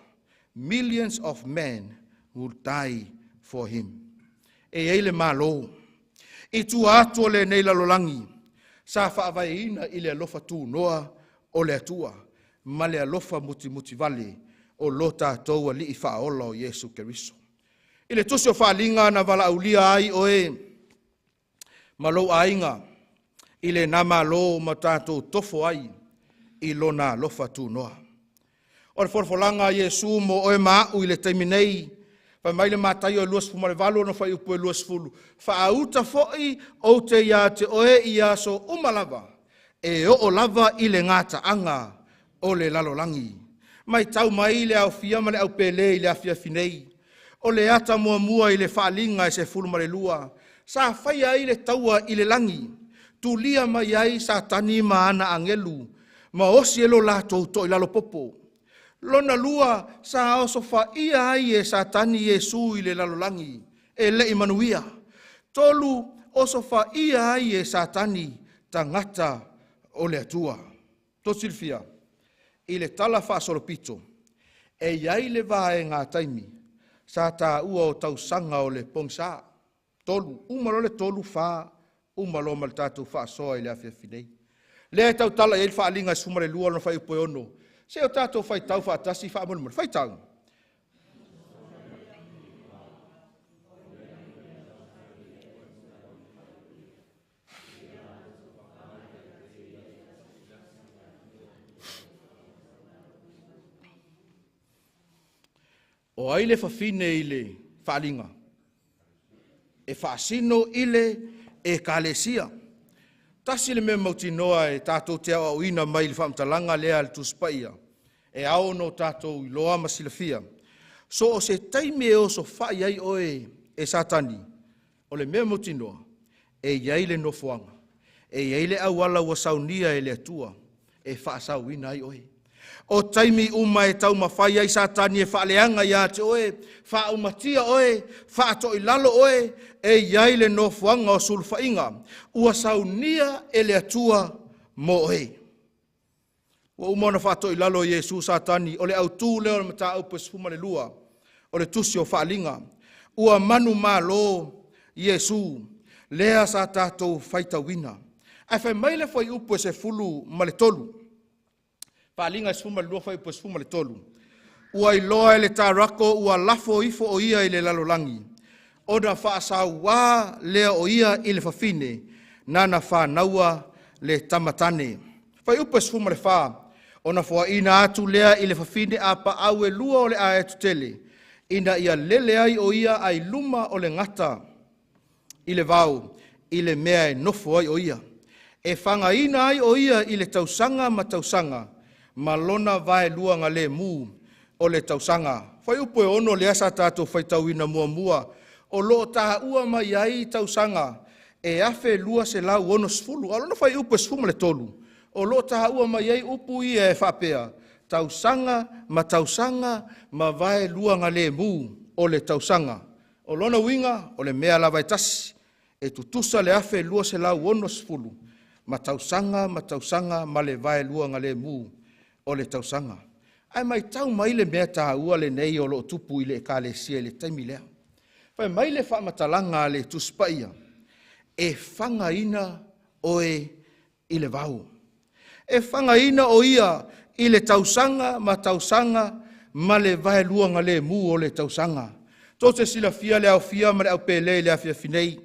millions of men will die for him. E iai le malo i tua atu o lenei lalolagi, sa faavaeina i le alofa tunoa o le Atua, ma le alofa mutimutivale o lo tatou Alii Faaola o Iesu Keriso. I le tusi o Faaliga na valaaulia ai oe ma lou aiga i lena malo ma tatou tofo ai i lona alofa tunoa. O le folafolaga a Iesu mo oe ma au i le taimi nei, fai mai le Mataio e 28 ona fuaiupu e 20, faauta foi ou te ia te oe i aso uma lava, E oo lava i le gataaga o le lalolagi. Matau mai le aofia ma le aupele i le afiafi nei, o le ata muamua i le faaaliga e 12, sa faia ai le taua i le lagi, tulia mai ai Satani ma ana agelu, ma osi e lo latou toilalo popo. Lona lua, sa osofaia ai e Satani Iesu i le lalolagi, e le i manuia. Tolu, osofaia ai e Satani tagata o le Atua. Tou te silafia, i le tala faasolopito, e i ai le vaega taimi sa taua o tausaga o le pogisa. Tolu, uma loa le tolu, fa, uma loa ma le tatou faasoa i le afiafi nei. Lea e tautala i ai le faaaliga e 12 lona fuaiupu e 6. Se i o tatou faitau faatasi faamolemole. Faitau. O ai le fafine i le faaaliga? E faasino i le ekalesia. Tasi le mea mautinoa e tatou te aoaoina mai le faamatalaga lea a le Tusi Paia, e ao ona o tatou iloa ma silafia. So o se taimi e osofai ai oe e Satani, o le mea mautinoa, e i ai le nofoaga, e i ai le auala ua saunia e le Atua e faasaoina ai oe. O taimi uma e taumafai ai Satani e faaleaga ia te oe, faaumatia oe, faatoilalo oe, e i ai le nofoaga o sulufaiga ua saunia e le Atua mo oe. Ua uma ona faatoilalo e Iesu Satani, o le autu lea o le mataupu e 12, o le tusi o Faaaliga. Ua manumalo Iesu, lea sa tatou faitauina. Ae fai mai le fuaiupu e 13, Faaaliga e 12 fuaiupu e 13, ua iloa e le tarako ua lafo ifo o ia i le lalolagi, ona faasauā lea o ia i le fafine, nana fanaua le tamatane. Fuaiupu e 14, ona foaina atu lea i le fafine a paau e lua o le aeto tele, ina ia lele ai o ia ai luma o le gata i le vao, i le mea e nofo ai o ia. E fagaina ai o ia i le tausaga ma tausaga, ma lona vaelua galemu o le tausaga. Fuaiupu e 6 lea sa tatou faitauina muamua, o lo o taua mai ai tausaga e 1260. A o lona fuaiupu e 13, o lo o taua mai ai upu ia e faapea, tausaga ma tausaga ma vaelua galemu o le tausaga. O lona uiga, o le mea lava e tasi, e tutusa le 1260 ma tausaga ma tausaga ma le vaelua galemu o le tausaga. Ae matau mai le mea taua lenei o lo o tupu i le ekalesia i le taimi lea. Fai mai le faamatalaga a le Tusi Paia, e fagaina oe i le vao. E fagaina o ia i le tausaga ma tausaga ma le vaelua galemu o le tausaga. Tou te silafia le aofia ma le aupele i le afiafi nei.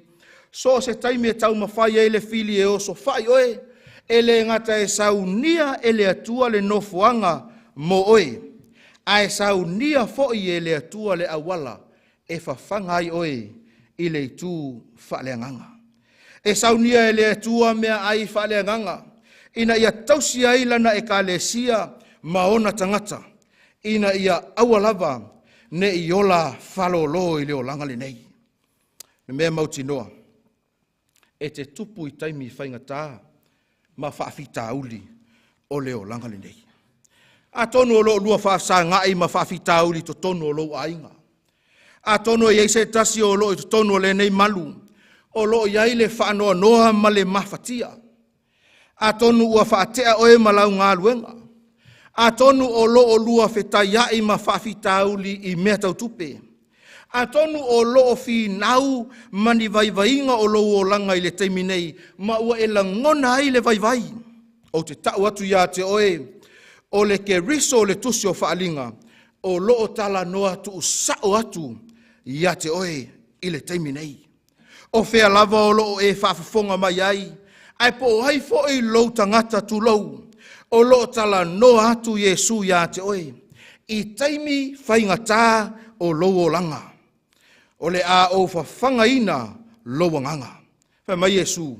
So o se taimi e taumafai ai le fili e osofai oe, e le gata e saunia e le Atua le nofoaga mo oe, ae saunia foi e le Atua le auala e fafaga ai oe i le itu faaleagaga. E saunia e le Atua meaai faaleagaga, ina ia tausi ai lana ekalesia ma ona tagata, ina ia aua lava ne i ola faalolo i le olaga lenei. Le mea mautinoa, e te tupu i taimi faigata ma faafitauli o le olaga lenei. Atonu o lo o lua faafesagai ma faafitauli i totonu o lou aiga. Atonu e i ai se tasi o lo o i totonu o lenei malu, o lo o i ai le faanoanoa ma le mafatia. Atonu ua faatea oe ma lau galuega. Atonu o lo o lua fetaiai ma faafitauli i mea tau tupe. Atonu o lo o finau ma ni vaivaiga o lou olaga i le taimi nei, ma ua e lagona ai le vaivai. Ou te tau atu ia te oe, o le Keriso o le tusi o Faaaliga, o lo o talanoa tuusao atu ia te oe i le taimi nei. O fea lava o lo o e faafofoga mai ai, ae po o ai foi lou tagata tulou, o lo o talanoa atu Iesu ia te oe i taimi faigata o lou olaga. O le a ou fafagaina lou agaga. Fai mai Iesu,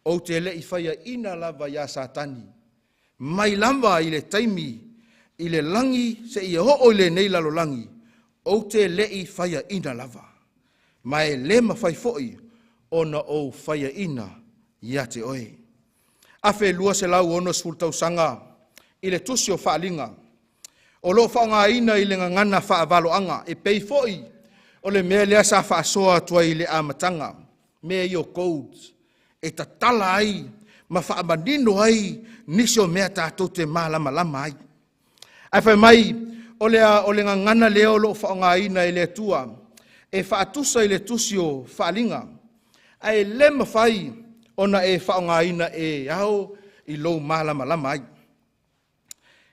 Ou te le i faiaina lava iā Satani, mai lava i le taimi i le lagi seia oo i lenei lalolagi, ou te le i faiaina lava, ma e le mafai foi ona ou faiaina ia te oe. 1260 tausaga i le tusi o Faaaliga, o lo o faaaogaina i le gagana faavaloaga, e pei foi o le mea lea sa faasoa atu ai i le amataga, mea ia o codes, e tatala ai ma faamanino ai nisi o mea tatou te malamalama ai. Ae fai mai, o le gagana lea o lo o faaaogaina e le Atua e faatusa i le tusi o Faaaliga, ae le mafai ona e faaaogaina e ao i lou malamalama ai.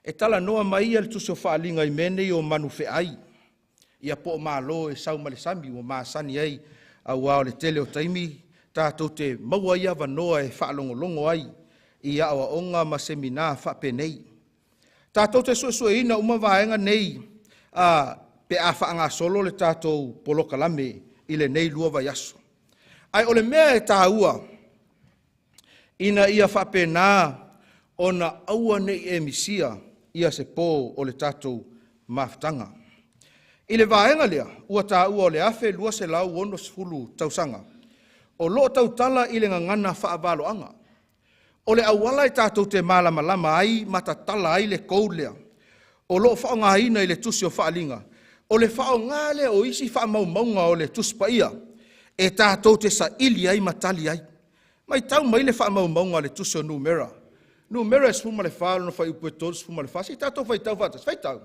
E talanoa mai le tusi o Faaaliga i mea nei o manu feai, ia po o malo e sau mai le sami ua masani ai, aua o le tele o taimi tatou te maua ai avanoa e faalogologo ai i aoaoga ma semina faapenei. Tatou te suesueina uma vaega nei pe a faagasolo le tatou polokalame i lenei 2 vaiaso. Ae o le mea e taua, ina ia faapena ona aua ne i e misia se po o le tatou mafutaga. I le vaega lea, ua taua o le 1260 tausaga, o lo o tautala i le gagana faavaloaga. O le auala e tatou te malamalama ai ma tatala ai le code lea, o lo o faaaogaina i le tusi o Faaaliga, o le faaaoga lea o isi faamaumauga o le Tusi Paia e tatou te saili ai ma tali ai. Matau mai le faamaumauga a le tusi o Numera, Numera e 14 lona fuaiupu e 34. Se i tatou faitau faatasi. Faitau.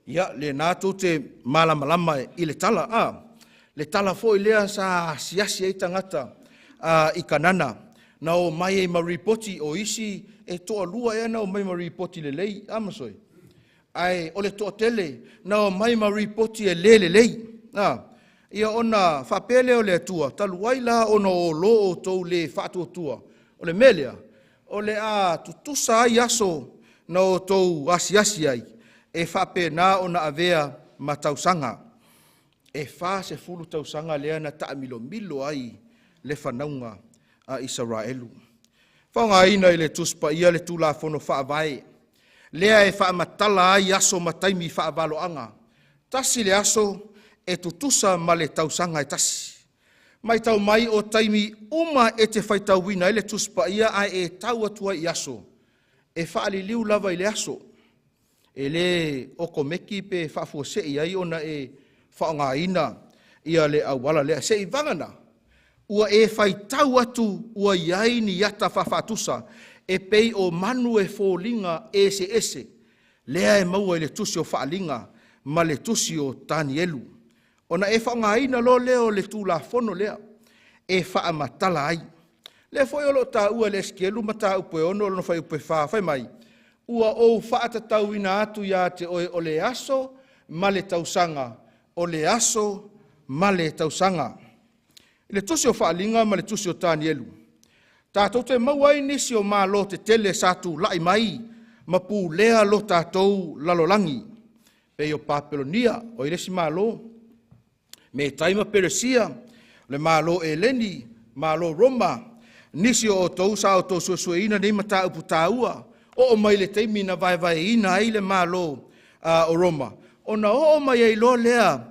Ia, lena tou te malamalama i le tala, a? Le tala foi lea sa asiasi ai tagata i Kanana, na omai ai ma ripoti, o isi e toalua ea na omai ma ripoti lelei, a Masoe? Ae o le toatele na omai ma ripoti e le lelei, a? Ia ona faapea lea o le Atua, talu ai la ona o lo outou le faatuatua, o le mea lea, o le a tutusa ai aso na outou asiasi ai, e faapena ona avea ma tausaga. E 40 tausaga lea na taamilomilo ai le fanauga a Isaraelu. Faaaogaina i le Tusi Paia le Tulafono Faavae, lea e faamatala ai aso ma taimi faavaloaga. Tasi le aso e tutusa ma le tausaga e tasi. Matau mai o taimi uma e te faitauina ai le Tusi Paia ae e tau atu ai i aso, e faaliliu lava i le aso. E le okomeki pe faafuasei ai ona e faaaogaina ia le auala lea. Se i vagana ua e faitau atu ua i ai ni ata faafaatusa e pei o manu e foliga eseese, lea e maua i le tusi o Faaaliga ma le tusi o Tanielu. Ona e faaaogaina loa lea o le Tulafono lea e faamatala ai. Lea foi o lo o taua e le Esikielu mataupu e 6 lona fuaiupu e 4, fai mai, ua ou faatatauina atu ia te oe o le aso ma le tausaga, o le aso ma le tausaga. I le tusi o Faaaliga ma le tusi o Tanielu, tatou te maua ai nisi o malo tetele sa tulai mai ma pulea lo tatou lalolagi, pei o Papelonia, o le isi malo, Metai ma Peresia, le Malo Eleni, Malo Roma. Nisi o outou sa outou suesueina nei mataupu taua, oo mai le taimi na vaevaeina ai le Malo o Roma, ona oo mai ai loa lea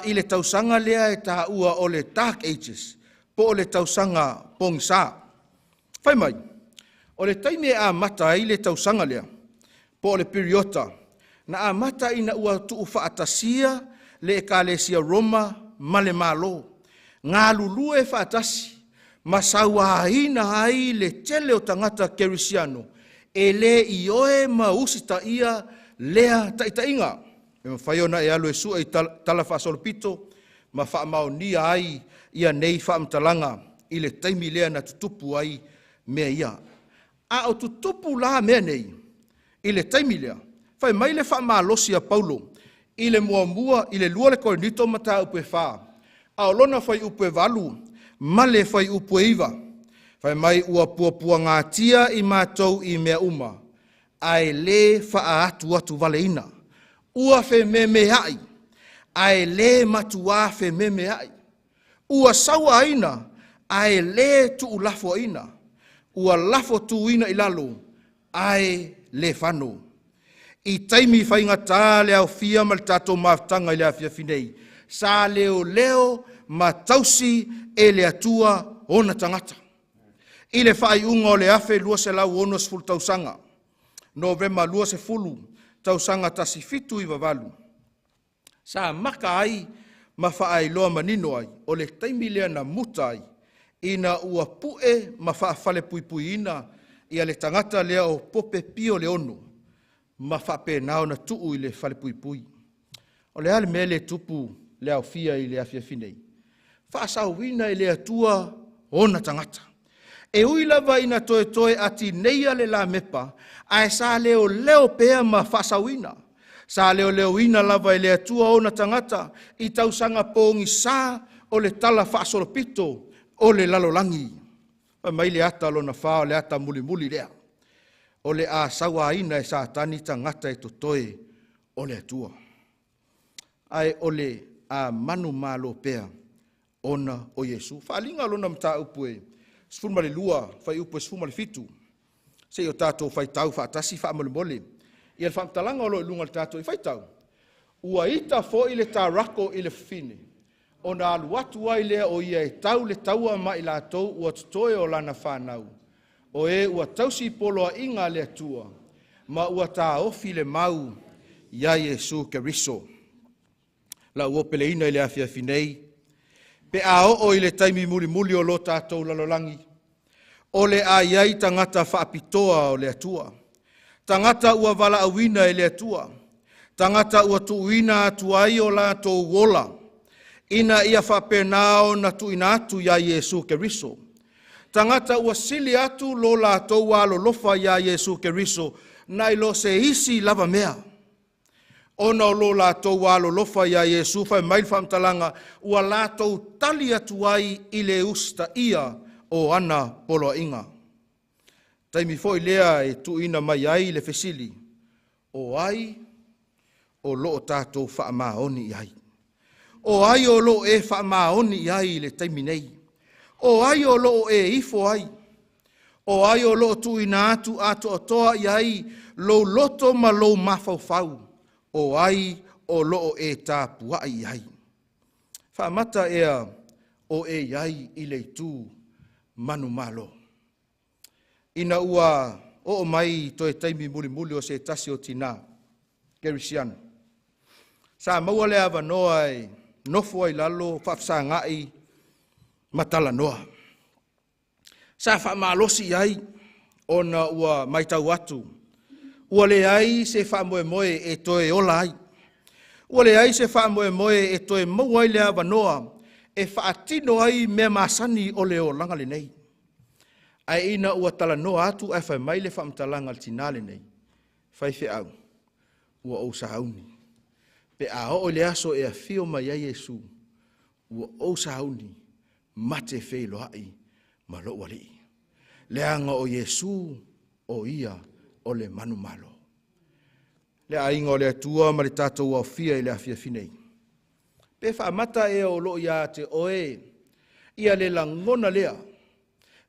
i le tausaga lea e taua o le Dark Ages, po o le tausaga pogisa. Fai mai, o le taimi e amata ai le tausaga lea, po o le piriota, na amata ina ua tuufaatasia le Ekalesia Roma ma le Malo, galulue faatasi ma sauaina ai le tele o tagata kerisiano e le ioe ma usitaia lea taitaiga. E mafai ona e alu e sue i tala faasolopito ma faamaonia ai ia nei faamatalaga i le taimi lea na tutupu ai mea ia. A o tutupu la mea nei i le taimi lea, fai mai le faamalosi a Paulo i le muamua, i le 2 Korinito mataupu e 4, A o lona fuaiupu e 8 ma le fuaiupu e 9, fai mai ua puapuagatia i matou i mea uma, ae le faaatuatuvaleina. Ua fememeai, ae le matuā fememeai. Ua sauaina, ae le tuulafoaina. Ua lafotuina i lalo, ae le fano. I taimi faigata le aofia ma le tatou mafutaga i le afiafi nei, sa leoleo ma tausi e le Atua ona tagata. I le faaiuga o le 1260 tausaga, Novema 20, tausaga 1798, sa maka ai ma faailoa manino ai, o le taimi lea na muta ai, ina ua pue ma faafalepuipuiina ia le tagata lea o Pope Pio le 6, ma faapena ona tuu i le falepuipui. O le a le mea lea e tupu le aofia i le afiafi nei? Faasaoina e le Atua ona tagata. E ui lava ina toetoe atineia le lamepa, ae sa leoleo pea ma faasaoina. Sa leoleoina lava e le Atua ona tagata i tausaga pogisa o le tala faasolopito o le lalolagi. Fai mai le ata lona 4, o le ata mulimuli lea. O le a sauaina e Satani tagata e totoe o le Atua. Ae o le a manumalo pea ona o Iesu. Faaaliga lona mataupu e 12, fuaiupu e 17, se i o tatou faitau faatasi faamolemole. Ia le faamatalaga o lo o i luga o le tatou i faitau. Ua ita foi le tarako i le fafine, ona alu atu ai lea o ia e tau le taua ma i latou ua totoe o lana fanau, o e ua tausi poloaiga a le Atua, ma ua taofi le mau ia Iesu Keriso. Lau opeleina i le afiafi nei, pe a oo i le taimi mulimuli o lo tatou lalolagi, o le a i ai tagata faapitoa o le Atua, tagata ua valaauina e le Atua, tagata ua tuuina atu ai o latou ola, ina ia faapena ona tuuina atu ia Iesu Keriso. Tagata ua sili atu lo latou alolofa ia Iesu Keriso nai lo se isi lava mea. Ona o lo latou alolofa ia Iesu, fai mai le faamatalaga, ua latou tali atu ai i le usitaia o ana poloaiga. Taimi foi lea e tuuina mai ai le fesili, o ai o lo o tatou faamaoni i ai? O ai o lo o e faamaoni i ai i le taimi nei? O ai o lo o e ifo ai? O ai o lo o tuuina atu atoatoa i ai lou loto ma lou mafaufau? O ai o lo o e tapuai i ai? Faamata ea o e i ai i le itu manumalo? Ina ua oo mai toe taimi mulimuli o se tasi o tina Kerisiano, sa maua le avanoa e nofo ai lalo faafesagai ma talanoa. Sa faamalosi i ai ona ua matau atu ua leai se faamoemoe e toe ola ai. Ua leai se faamoemoe e toe maua ai le avanoa e faatino ai mea masani o le olaga lenei. Ae ina ua talanoa atu ae fai mai le faamatalaga a le tina lenei, faifeau, ua ou sauni. Pe a oo i le aso e afio mai ai Iesu, ua ou sauni, mate feiloai ma lou alii. Leaga o Iesu o ia o le manumalo. Le aiga o le Atua ma le tatou aofia i le afiafi nei. Pe faamata ea o loo ia te oe ia le lagona lea,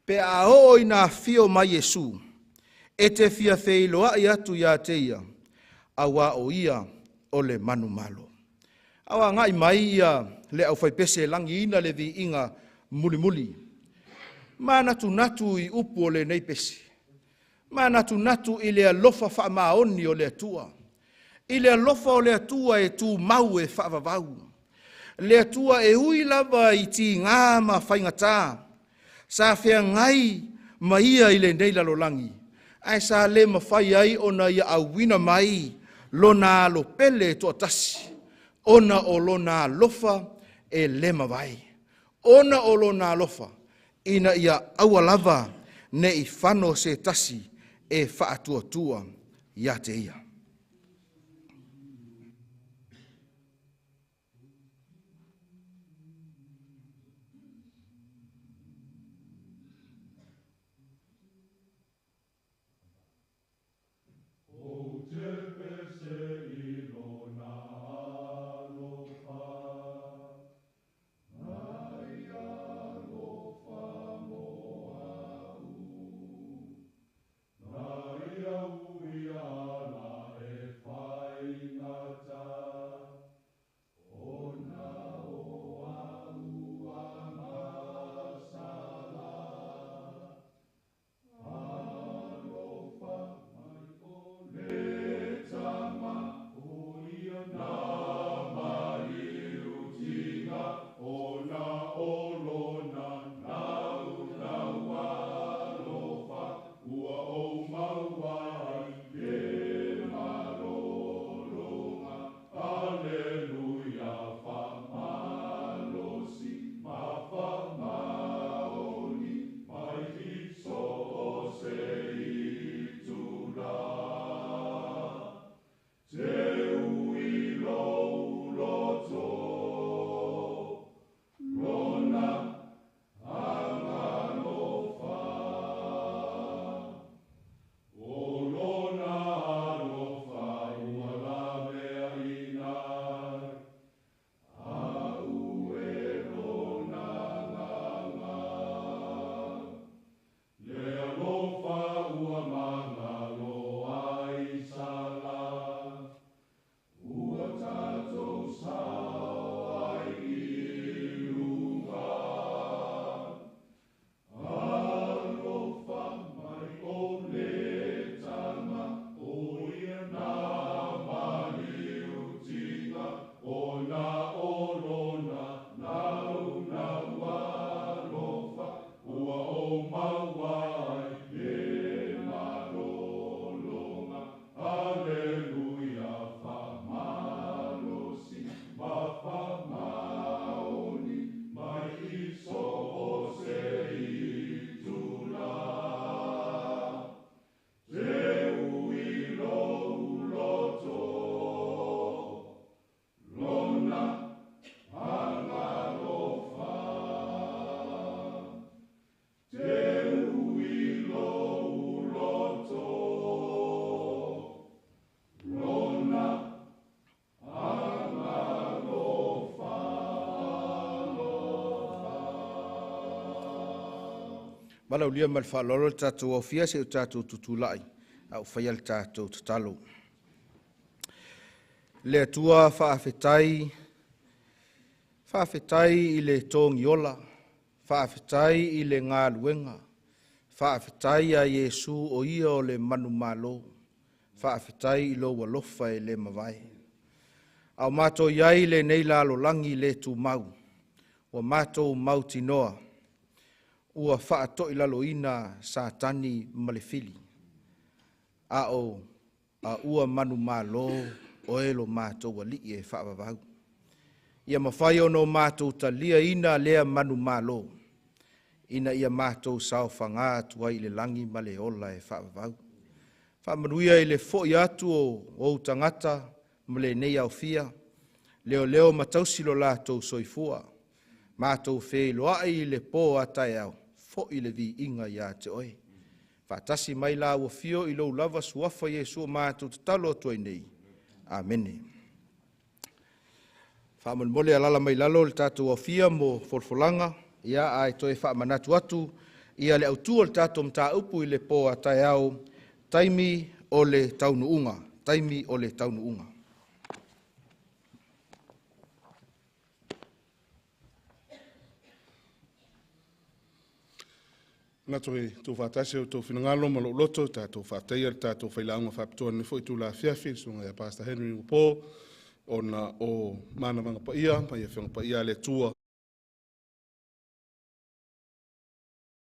pe a oo ina afio mai Iesu, e te fia feiloai atu ia te ia, auā o ia o le manumalo. A o agai mai ia le aufaipese e lagiina le viiga mulimuli. Manatunatu i upu o lenei pese. Manatunatu i le alofa faamaoni o le Atua. I le alofa o le Atua e tumau e faavavau. Le Atua e ui lava i tiga ma faigata, sa feagai ma ia i lenei lalolagi, ae sa le mafai ai ona ia auina mai lona alo pele e toatasi, ona o lona alofa e le mavae, ona o lona alofa ina ia aua lava ne i fano se tasi e faatuatua ia te ia. Valaaulia ma le faaaloalo le tatou aofia se'o tatou tutulai a o faia le tatou tatalo. Le Atua faafetai, faafetai i le togiola, faafetai i le galuega, faafetai a Iesu o ia o le manumalo, faafetai i lou alofa e le mavae. A o matou i ai i lenei lalolagi le tumau, ua matou mautinoa ua faatoilaloina Satani ma le fili, a o a ua manumalo oe lo matou Alii e faavavau. Ia mafai ona o matou taliaina lea manumalo, ina ia matou saofaga atu ai i le lagi ma le ola e faavavau. Faamanuia i le foi atu o ou tagata ma lenei aofia, leoleo ma tausi lo latou soifua, matou feiloai i le po a taeao, foi le viiga ia te oe. Faatasi mai la ua afio i lou lava suafa Iesu o matou tatalo atu ai nei. Amene. Faamolemole alaala mai lalo le tatou aofia mo folafolaga, ia ae toe faamanatu atu ia le autu o le tatou mataupu i le po a taeao, taimi o le taunuuga, taimi o le taunuuga. Manatu e tuufaatasi o outou finagalo ma lou loto, tatou faafetaia le tatou failauga faapitoa i lenei foi itula afiafi, le susuga ia Pastor Henry Upo, ona o manavaga paia mai Afioga Paia a le Atua.